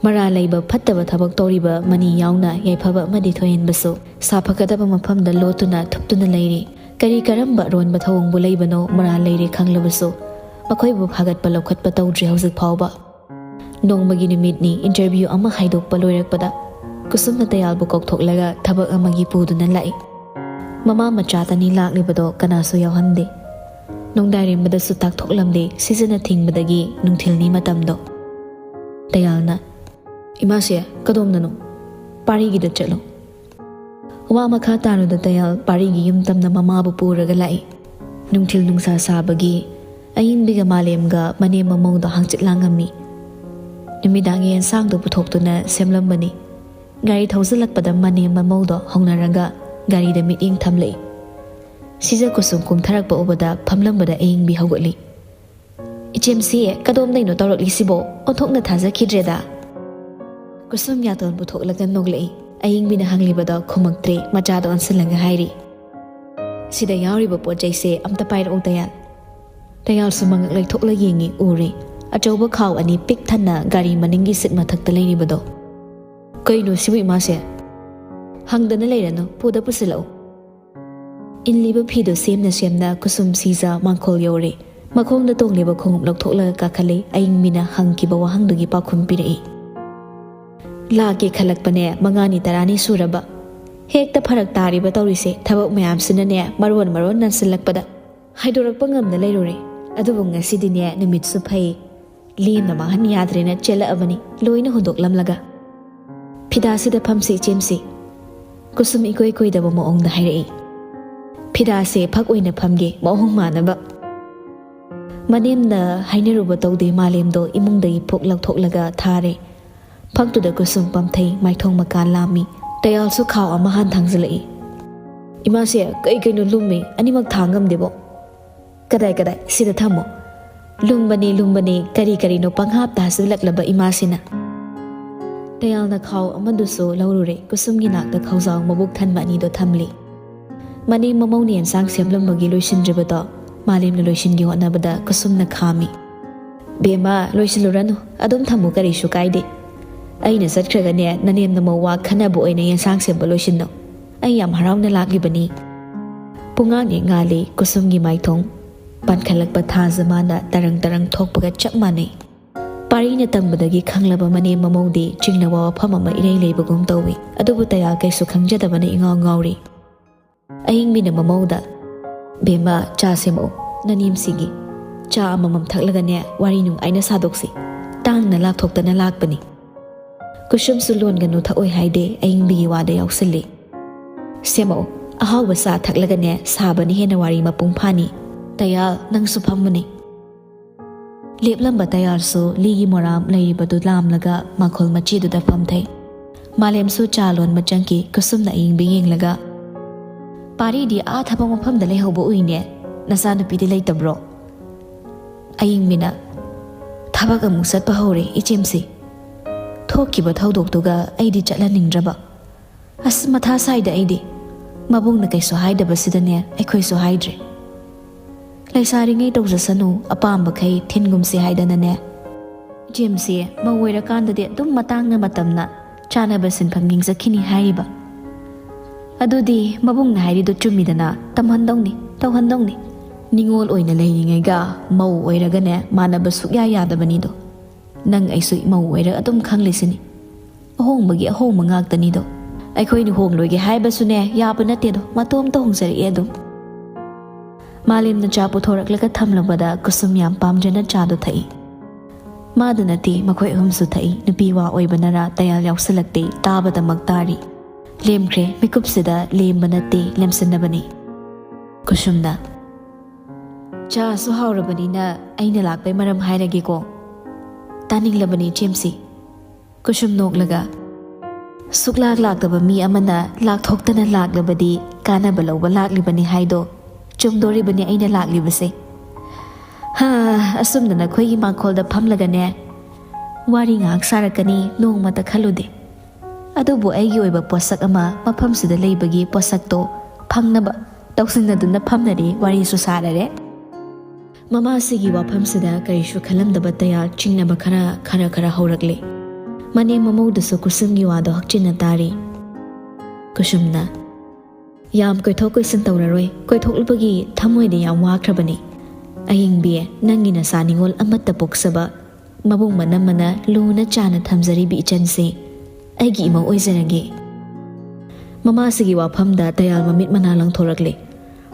ꯃꯔꯥꯜ ꯂꯩꯕ ꯐꯠꯇꯕ ꯊꯕꯛ ꯇꯧꯔꯤꯕ ꯃꯅꯤ ꯌꯥꯎꯅ ꯌꯥꯏꯐꯕ ꯑꯃꯗꯤ ꯊꯣꯏꯍꯟꯕꯁꯨ ꯁꯥꯐꯒꯗꯕ ꯃꯐꯝꯗ ꯂꯣꯠꯇꯨꯅ ꯊꯨꯞꯇꯨꯅ ꯂꯩꯔꯤ꯫ ꯀꯔꯤ ꯀꯔꯝꯕ ꯑꯔꯣꯟꯕ ꯊꯧꯑꯣꯡꯕꯨ ꯂꯩꯕꯅꯣ ꯃꯔꯥꯜ ꯂꯩꯔꯦ ꯈꯪꯂꯕꯁꯨ ꯃꯈꯣꯏꯕꯨ ꯐꯥꯒꯠꯄ ꯂꯧꯈꯠꯄ ꯇꯧꯗ꯭ꯔꯤ ꯍꯧꯖꯤꯛ ꯐꯥꯎꯕ꯫ ꯅꯣꯡꯃꯒꯤ ꯅꯨꯃꯤꯠꯅꯤ꯫ ꯏꯟꯇꯔꯚ꯭ꯌꯨ ꯑꯃ ꯍꯥꯏꯗꯣꯛꯄ ꯂꯣꯏꯔꯛꯄꯗ ꯀꯨꯁꯨꯝꯅ ꯇꯌꯥꯜꯕꯨ ꯀꯧꯊꯣꯛꯂꯒ ꯊꯕꯛ ꯑꯃꯒꯤ ꯄꯨꯗꯨꯅ ꯂꯥꯛꯏ꯫ ꯃꯃꯥ ꯃꯆꯥꯇꯅꯤ ꯂꯥꯛꯂꯤꯕꯗꯣ, ꯀꯅꯥꯁꯨ ꯌꯥꯎꯍꯟꯗꯦ꯫ ꯅꯣꯡꯗꯥꯏꯔꯦꯝꯕꯗꯁꯨ ꯇꯥꯛꯊꯣꯛꯂꯝꯗꯦ꯫ ꯁꯤꯖꯅ ꯊꯤꯡꯕꯗꯒꯤ ꯅꯨꯡꯊꯤꯜꯅꯤ ꯃꯇꯝꯗꯣ꯫ ꯇꯌꯥꯜꯅ, "ꯏꯃꯥꯁꯦ, ꯀꯗꯣꯝꯗꯅꯣ? ꯄꯥꯔꯤꯒꯤꯗ ꯆꯠꯂꯣ꯫" ꯋꯥ ꯃꯈꯥ ꯇꯥꯔꯨꯗ ꯇꯌꯥꯜ ꯄꯥꯔꯤꯒꯤ ꯌꯨꯝ ꯇꯝꯅ ꯃꯃꯥꯕꯨ ꯄꯨꯔꯒ ꯂꯥꯛꯏ꯫ ꯅꯨꯡꯊꯤꯜ ꯅꯨꯡꯁꯥ ꯁꯥꯕꯒꯤ ꯑꯌꯤꯡꯕꯤꯒ ꯃꯥꯂꯦꯝꯒ ꯃꯅꯦꯝ ꯃꯃꯧꯗꯣ ꯍꯪꯆꯤꯠ ꯂꯥꯡꯉꯝꯃꯤ꯫ ꯅꯨꯃꯤꯗꯥꯡꯒꯤ ꯑꯦꯟꯁꯥꯡꯗꯣ ꯄꯨꯊꯣꯛꯇꯨꯅ ꯁꯦꯝꯂꯝꯕꯅꯤ꯫ ꯒꯥꯔꯤ ꯊꯧꯖꯤꯜꯂꯛꯄꯗ ꯃꯅꯦꯝ ꯃꯃꯧꯗꯣ ꯍꯧꯅꯔꯒ ꯒꯥꯔꯤꯗ ꯃꯤꯠꯌꯦꯡ ꯊꯝꯂꯛꯏ꯫ ꯁꯤꯖ ꯀꯨꯁꯨꯝ ꯀꯨꯝꯊꯔꯛꯄ ꯎꯕꯗ ꯐꯝꯂꯝꯕꯗ ꯑꯌꯤꯡꯕꯤ ꯍꯧꯒꯠꯂꯤ꯫ "ꯏꯆꯦꯝꯁꯤ, ꯀꯗꯣꯝꯗꯩꯅꯣ ꯇꯧꯔꯛꯂꯤꯁꯤꯕꯣ? ꯑꯣꯟꯊꯣꯛꯅ ꯊꯥꯖꯈꯤꯗ꯭ꯔꯦꯗ꯫" ꯀꯨꯁꯨꯝ ꯌꯥꯇꯣꯟ ꯄꯨꯊꯣꯛꯂꯒ ꯅꯣꯛꯂꯛꯏ꯫ ꯑꯏꯪꯕꯤꯅ ꯍꯪꯂꯤꯕꯗꯣ ꯈꯨꯝꯃꯛꯇ꯭ꯔꯦ, ꯃꯆꯥꯗ ꯑꯣꯟꯁꯤꯜꯂꯒ ꯍꯥꯏꯔꯤ, "ꯁꯤꯗ ꯌꯥꯎꯔꯤꯕ ꯄꯣꯠ ꯆꯩꯁꯦ ꯑꯝꯇ ꯄꯥꯏꯔꯛꯎ, ꯇꯌꯥꯜ꯫" ꯇꯌꯥꯜꯁꯨ ꯃꯉꯛ ꯂꯩꯊꯣꯛꯂ ꯌꯦꯡꯉꯤ, ꯎꯔꯦ꯫ ꯑꯆꯧꯕ ꯈꯥꯎ ꯑꯅꯤ ꯄꯤꯛ ꯊꯟꯅ ꯒꯥꯔꯤ ꯃꯅꯤꯡꯒꯤ ꯁꯤꯠ ꯃꯊꯛꯇ ꯂꯩꯔꯤꯕꯗꯣ꯫ "ꯀꯩꯅꯣ ꯁꯤꯕꯨ ꯏꯃꯥꯁꯦ?" "ꯍꯪꯗꯅ ꯂꯩꯔꯅꯨ, ꯄꯨꯗ ꯄꯨꯁꯤꯜꯂꯛꯎ꯫" ꯏꯜꯂꯤꯕ ꯐꯤꯗꯨ ꯁꯦꯝꯅ ꯁꯦꯝꯅ ꯀꯨꯁꯨꯝ ꯁꯤꯖ ꯃꯥꯡꯈꯣꯜ ꯌꯧꯔꯦ꯫ ꯃꯈꯣꯡꯗ ꯇꯣꯡꯂꯤꯕ ꯈꯣꯡꯎꯞ ꯂꯧꯊꯣꯛꯂꯒ ꯀꯥꯈꯠꯂꯦ꯫ ꯑꯏꯪꯕꯤꯅ ꯍꯪꯈꯤꯕ ꯋꯥꯍꯪꯗꯨꯒꯤ ꯄꯥꯎꯈꯨꯝ ꯄꯤꯔꯛꯏ꯫ "ꯂꯥꯛꯀꯦ ꯈꯜꯂꯛꯄꯅꯦ, ꯃꯉꯥꯅꯤ ꯇꯔꯥꯅꯤ ꯁꯨꯔꯕ꯫ ꯍꯦꯛꯇ ꯐꯔꯛ ꯇꯥꯔꯤꯕ ꯇꯧꯔꯤꯁꯦ, ꯊꯕꯛ ꯃꯌꯥꯝꯁꯤꯅꯅꯦ ꯃꯔꯣꯟ ꯃꯔꯣꯟ ꯅꯟꯁꯤꯜꯂꯛꯄꯗ꯫ ꯍꯥꯏꯗꯣꯔꯛꯄ ꯉꯝꯗ ꯂꯩꯔꯨꯔꯦ꯫ ꯑꯗꯨꯕꯨ ꯉꯁꯤꯗꯤꯅꯦ ꯅꯨꯃꯤꯠꯁꯨ ꯐꯩ, ꯂꯦꯝꯅ ꯃꯥꯡꯍꯟ ꯌꯥꯗ꯭ꯔꯦꯅ ꯆꯦꯜꯂꯛꯑꯕꯅꯤ, ꯂꯣꯏꯅ ꯍꯨꯟꯗꯣꯛꯂꯝꯂꯒ꯫" "ꯐꯤꯗꯥꯁꯤꯗ ꯐꯝꯁꯤ ꯏꯆꯦꯝꯁꯤ꯫" ꯀꯨꯁꯨꯝ ꯏꯀꯣꯏ ꯀꯣꯏꯗꯕ ꯃꯑꯣꯡꯗ ꯍꯥꯏꯔꯛꯏ꯫ "ꯐꯤꯗꯥꯁꯦ ꯐꯛ ꯑꯣꯏꯅ ꯐꯝꯒꯦ, ꯃꯑꯣꯡ ꯃꯥꯟꯅꯕ꯫" ꯃꯅꯦꯝꯅ ꯍꯥꯏꯅꯔꯨꯕ ꯇꯧꯗꯦ, ꯃꯥꯂꯦꯝꯗꯣ ꯏꯃꯨꯡꯗꯒꯤ ꯐꯨꯛ ꯂꯧꯊꯣꯛꯂꯒ ꯊꯥꯔꯦ꯫ ꯐꯛꯇꯨꯗ ꯀꯨꯁꯨꯝ ꯄꯝꯊꯩ, ꯃꯥꯏꯊꯣꯡ ꯃꯀꯥꯟ ꯂꯥꯝꯃꯤ꯫ ꯇꯌꯥꯜꯁꯨ ꯈꯥꯎ ꯑꯃ ꯍꯥꯟ ꯊꯥꯡꯖꯤꯜꯂꯛꯏ꯫ "ꯏꯃꯥꯁꯦ, ꯀꯩ ꯀꯩꯅꯣ ꯂꯨꯝꯃꯤ, ꯑꯅꯤꯃꯛ ꯊꯥꯡ ꯉꯝꯗꯦꯕꯣ꯫" "ꯀꯗꯥꯏ, ꯀꯗꯥꯏ? ꯁꯤꯗ ꯊꯝꯃꯣ꯫" "ꯂꯨꯝꯕꯅꯤ, ꯂꯨꯝꯕꯅꯤ, ꯀꯔꯤ ꯀꯔꯤꯅꯣ ꯄꯪꯍꯥꯞꯇ ꯍꯥꯞꯆꯤꯜꯂꯛꯂꯕ ꯏꯃꯥꯁꯤꯅ꯫" ꯇꯌꯥꯜꯅ ꯈꯥꯎ ꯑꯃꯗꯨꯁꯨ ꯂꯧꯔꯨꯔꯦ, ꯀꯨꯁꯨꯝꯒꯤ ꯅꯥꯛꯇ ꯈꯥꯎꯖꯥꯎ ꯃꯕꯨꯛ ꯊꯟꯕ ꯑꯅꯤꯗꯣ ꯊꯝꯂꯤ꯫ ꯃꯅꯦꯝ ꯃꯃꯧꯅ ꯌꯦꯟꯁꯥꯡ ꯁꯦꯝꯂꯝꯕꯒꯤ ꯂꯣꯏꯁꯤꯟꯗ꯭ꯔꯤꯕꯗꯣ ꯃꯥꯂꯦꯝꯅ ꯂꯣꯏꯁꯤꯟꯒꯦ ꯍꯣꯠꯅꯕꯗ ꯀꯨꯁꯨꯝꯅ ꯈꯥꯝꯃꯤ꯫ "ꯕꯦꯝꯃ, ꯂꯣꯏꯁꯤꯜꯂꯨꯔꯅꯨ, ꯑꯗꯨꯝ ꯊꯝꯃꯨ, ꯀꯔꯤꯁꯨ ꯀꯥꯏꯗꯦ꯫ ꯑꯩꯅ ꯆꯠꯈ꯭ꯔꯒꯅꯦ ꯅꯅꯦꯝ ꯅꯃꯧ ꯋꯥ ꯈꯟꯅꯕ ꯑꯣꯏꯅ ꯌꯦꯟꯁꯥꯡ ꯁꯦꯝꯕ ꯂꯣꯏꯁꯤꯟꯅꯧ꯫ ꯑꯩ ꯌꯥꯝ ꯍꯔꯥꯎꯅ ꯂꯥꯛꯂꯤꯕꯅꯤ꯫" ꯄꯨꯡꯉꯥꯟ ꯍꯦꯛ ꯉꯥꯜꯂꯤ, ꯀꯨꯁꯨꯝꯒꯤ ꯃꯥꯏꯊꯣꯡ ꯄꯥꯟꯈꯠꯂꯛꯄ ꯊꯥꯖ ꯃꯥꯅ ꯇꯔꯪ ꯇꯔꯪ ꯊꯣꯛꯄꯒ ꯆꯞ ꯃꯥꯟꯅꯩ꯫ ꯄꯥꯔꯤꯅ ꯇꯝꯕꯗꯒꯤ ꯈꯪꯂꯕ ꯃꯅꯦꯝ ꯃꯃꯧꯗꯤ ꯆꯤꯡꯅꯕ ꯋꯥꯐꯝ ꯑꯃ ꯏꯔꯩ ꯂꯩꯕꯒꯨꯝ ꯇꯧꯏ꯫ ꯑꯗꯨꯕꯨ ꯇꯌꯥꯜ ꯀꯩꯁꯨ ꯈꯪꯖꯗꯕꯅ ꯏꯉꯥꯎ ꯉꯥꯎꯔꯤ꯫ ꯑꯏꯪꯕꯤꯅ ꯃꯃꯧꯗ, "ꯕꯦꯝꯃ, ꯆꯥ ꯁꯦꯝꯃꯛꯎ꯫ ꯅꯅꯦꯝꯁꯤꯒꯤ ꯆꯥ ꯑꯃꯃꯝ ꯊꯛꯂꯒꯅꯦ ꯋꯥꯔꯤ ꯅꯨꯡꯉꯥꯏꯅ ꯁꯥꯗꯣꯛꯁꯤ꯫ ꯇꯥꯡꯅ ꯂꯥꯛꯊꯣꯛꯇꯅ ꯂꯥꯛꯄꯅꯤ꯫" ꯀꯨꯁꯨꯝꯁꯨ ꯂꯣꯟꯒꯅꯨ, ꯊꯛꯑꯣꯏ ꯍꯥꯏꯗꯦ, ꯑꯏꯪꯕꯤꯒꯤ ꯋꯥꯗ ꯌꯥꯎꯁꯤꯜꯂꯤ꯫ "ꯁꯦꯝꯃꯛꯎ, ꯑꯍꯥꯎꯕ ꯆꯥ ꯊꯛꯂꯒꯅꯦ ꯁꯥꯕꯅ ꯍꯦꯟꯅ ꯋꯥꯔꯤ ꯃꯄꯨꯡ ꯐꯥꯅꯤ꯫ ꯇꯌꯥꯜ, ꯅꯪꯁꯨ ꯐꯝꯃꯨꯅꯦ꯫" ꯂꯦꯞꯂꯝꯕ ꯇꯌꯥꯜꯁꯨ ꯂꯤꯒꯤ ꯃꯣꯔꯥꯝ ꯂꯩꯔꯤꯕꯗꯨ ꯂꯥꯝꯂꯒ ꯃꯥꯡꯈꯣꯜ ꯃꯆꯤꯗꯨꯗ ꯐꯝꯊꯩ꯫ ꯃꯥꯂꯦꯝꯁꯨ ꯆꯥ ꯂꯣꯟꯕ ꯆꯪꯈꯤ꯫ ꯀꯨꯁꯨꯝꯅ ꯑꯏꯪꯕꯤ ꯌꯦꯡꯂꯒ, "ꯄꯥꯔꯤꯗꯤ ꯑꯥ ꯊꯕꯛ ꯃꯐꯝꯗ ꯂꯩꯍꯧꯕ ꯎꯏꯅꯦ, ꯅꯆꯥꯅꯨꯄꯤꯗꯤ ꯂꯩꯇꯕ꯭ꯔꯣ?" ꯑꯏꯪꯕꯤꯅ, "ꯊꯕꯛ ꯑꯃꯨꯛ ꯆꯠꯄ ꯍꯧꯔꯦ ꯏꯆꯦꯝꯁꯤ꯫ ꯊꯣꯛꯈꯤꯕ ꯊꯧꯗꯣꯛꯇꯨꯒ ꯑꯩꯗꯤ ꯆꯠꯍꯟꯅꯤꯡꯗ꯭ꯔꯕ꯫ ꯑꯁ, ꯃꯊꯥ ꯁꯥꯏꯗ ꯑꯩꯗꯤ꯫ ꯃꯕꯨꯡꯅ ꯀꯩꯁꯨ ꯍꯥꯏꯗꯕꯁꯤꯗꯅꯦ ꯑꯩꯈꯣꯏꯁꯨ ꯍꯥꯏꯗ꯭ꯔꯦ꯫ ꯂꯩꯁꯥꯔꯤꯉꯩ ꯇꯧꯖꯁꯅꯨ, ꯑꯄꯥꯝꯕꯈꯩ ꯊꯤꯟꯒꯨꯝꯁꯤ ꯍꯥꯏꯗꯅꯅꯦ꯫ ꯏꯆꯦꯝꯁꯦ ꯃꯧ ꯑꯣꯏꯔꯀꯥꯟꯗꯗꯤ ꯑꯗꯨꯝ ꯃꯇꯥꯡꯅ ꯃꯇꯝꯅ ꯆꯥꯅꯕ ꯁꯤꯟꯐꯝ ꯌꯦꯡꯖꯈꯤꯅꯤ ꯍꯥꯏꯔꯤꯕ꯫ ꯑꯗꯨꯗꯤ ꯃꯕꯨꯡꯅ ꯍꯥꯏꯔꯤꯗꯣ ꯆꯨꯝꯃꯤꯗꯅ, ꯇꯝꯍꯟꯗꯧꯅꯤ, ꯇꯧꯍꯟꯗꯧꯅꯤ꯫ ꯅꯤꯉꯣꯜ ꯑꯣꯏꯅ ꯂꯩꯔꯤꯉꯩꯒ ꯃꯧ ꯑꯣꯏꯔꯒꯅꯦ ꯃꯥꯟꯅꯕ ꯁꯨꯛꯌꯥ ꯌꯥꯗꯕꯅꯤꯗꯣ꯫ ꯅꯪ ꯑꯩꯁꯨ ꯃꯧ ꯑꯣꯏꯔꯒ ꯑꯗꯨꯝ ꯈꯪꯂꯤꯁꯤꯅꯤ꯫ ꯑꯍꯣꯡꯕꯒꯤ ꯑꯍꯣꯡꯕ ꯉꯥꯛꯇꯅꯤꯗꯣ꯫ ꯑꯩꯈꯣꯏꯅ ꯍꯣꯡꯂꯣꯏꯒꯦ ꯍꯥꯏꯕꯁꯨꯅꯦ ꯌꯥꯕ ꯅꯠꯇꯦꯗꯣ, ꯃꯇꯣꯝꯇ ꯍꯣꯡꯖꯔꯛꯑꯦ ꯑꯗꯨꯝ꯫ ꯃꯥꯂꯦꯝꯅ ꯆꯥ ꯄꯨꯊꯣꯔꯛꯂꯒ ꯊꯝꯂꯝꯕꯗ ꯀꯨꯁꯨꯝ ꯌꯥꯝ ꯄꯥꯝꯖꯅ ꯆꯥꯗꯣ ꯊꯛꯏ꯫ ꯃꯥꯗ ꯅꯠꯇꯦ, ꯃꯈꯣꯏ ꯑꯍꯨꯝꯁꯨ ꯊꯛꯏ꯫ ꯅꯨꯄꯤ ꯋꯥ ꯑꯣꯏꯕꯅꯔꯥ ꯇꯌꯥꯜ ꯌꯥꯎꯁꯤꯜꯂꯛꯇꯦ, ꯇꯥꯕꯗꯃꯛ ꯇꯥꯔꯤ꯫ ꯂꯦꯝꯈ꯭ꯔꯦ, ꯃꯤꯀꯨꯞꯁꯤꯗ ꯂꯦꯝꯕ ꯅꯠꯇꯦ, ꯂꯦꯝꯁꯤꯟꯅꯕꯅꯤ꯫ ꯀꯨꯁꯨꯝꯅ, "ꯆꯥꯁꯨ ꯍꯥꯎꯔꯕꯅꯤꯅ ꯑꯩꯅ ꯂꯥꯛꯄꯩ ꯃꯔꯝ ꯍꯥꯏꯔꯒꯦꯀꯣ꯫ ꯇꯥꯅꯤꯡꯂꯕꯅꯤ ꯏꯆꯦꯝꯁꯤ?" ꯀꯨꯁꯨꯝ ꯅꯣꯛꯂꯒ, "ꯁꯨꯛꯂꯥꯛ ꯂꯥꯛꯇꯕ ꯃꯤ ꯑꯃꯅ ꯂꯥꯛꯊꯣꯛꯇꯅ ꯂꯥꯛꯂꯕꯗꯤ ꯀꯥꯟꯅꯕ ꯂꯧꯕ ꯂꯥꯛꯂꯤꯕꯅꯤ ꯍꯥꯏꯗꯣ ꯆꯨꯝꯗꯣꯔꯤꯕꯅꯤ ꯑꯩꯅ ꯂꯥꯛꯂꯤꯕꯁꯦ꯫ ꯍꯥ, ꯑꯁꯨꯝꯅ ꯅꯈꯣꯏꯒꯤ ꯃꯥꯡꯈꯣꯜꯗ ꯐꯝꯂꯒꯅꯦ ꯋꯥꯔꯤ ꯉꯥꯏꯍꯥꯛ ꯁꯥꯔꯛꯀꯅꯤ ꯅꯣꯡꯃꯇ ꯈꯜꯂꯨꯗꯦ꯫ ꯑꯗꯨꯕꯨ ꯑꯩꯒꯤ ꯑꯣꯏꯕ ꯄꯣꯠꯁꯛ ꯑꯃ ꯃꯐꯝꯁꯤꯗ ꯂꯩꯕꯒꯤ ꯄꯣꯠꯁꯛꯇꯣ ꯐꯪꯅꯕ ꯇꯧꯁꯤꯟꯅꯗꯨꯅ ꯐꯝꯅꯔꯤ, ꯋꯥꯔꯤꯁꯨ ꯁꯥꯔꯔꯦ꯫" ꯃꯃꯥꯁꯤꯒꯤ ꯋꯥꯐꯝꯁꯤꯗ ꯀꯔꯤꯁꯨ ꯈꯜꯂꯝꯗꯕ ꯇꯌꯥꯜ ꯆꯤꯡꯅꯕ ꯈꯔ, ꯈꯔ, ꯈꯔ ꯍꯧꯔꯛꯂꯦ꯫ ꯃꯅꯦꯝ ꯃꯃꯧꯗꯨꯁꯨ ꯀꯨꯁꯨꯝꯒꯤ ꯋꯥꯗꯣ ꯍꯛꯆꯤꯟꯅ ꯇꯥꯔꯤ꯫ ꯀꯨꯁꯨꯝꯅ, "ꯌꯥꯝ ꯀꯣꯏꯊꯣꯛ ꯀꯣꯏꯁꯤꯟ ꯇꯧꯔꯔꯣꯏ, ꯀꯣꯏꯊꯣꯛꯂꯨꯕꯒꯤ ꯊꯃꯣꯏꯗ ꯌꯥꯝ ꯋꯥꯈ꯭ꯔꯕꯅꯤ꯫ ꯑꯌꯤꯡꯕꯤ, ꯅꯪꯒꯤ ꯅꯆꯥ ꯅꯤꯉꯣꯜ ꯑꯃꯠꯇ ꯄꯣꯛꯆꯕ ꯃꯕꯨꯡ ꯃꯅꯝꯃꯅ ꯂꯨꯅ ꯆꯥꯟꯅ ꯊꯝꯖꯔꯤꯕꯤ ꯏꯆꯟꯁꯦ ꯑꯩꯒꯤ ꯏꯃꯧ ꯑꯣꯏꯖꯔꯒꯦ꯫" ꯃꯃꯥꯁꯤꯒꯤ ꯋꯥꯐꯝꯗ ꯇꯌꯥꯜ ꯃꯃꯤꯠ ꯃꯅꯥ ꯂꯪꯊꯣꯔꯛꯂꯦ꯫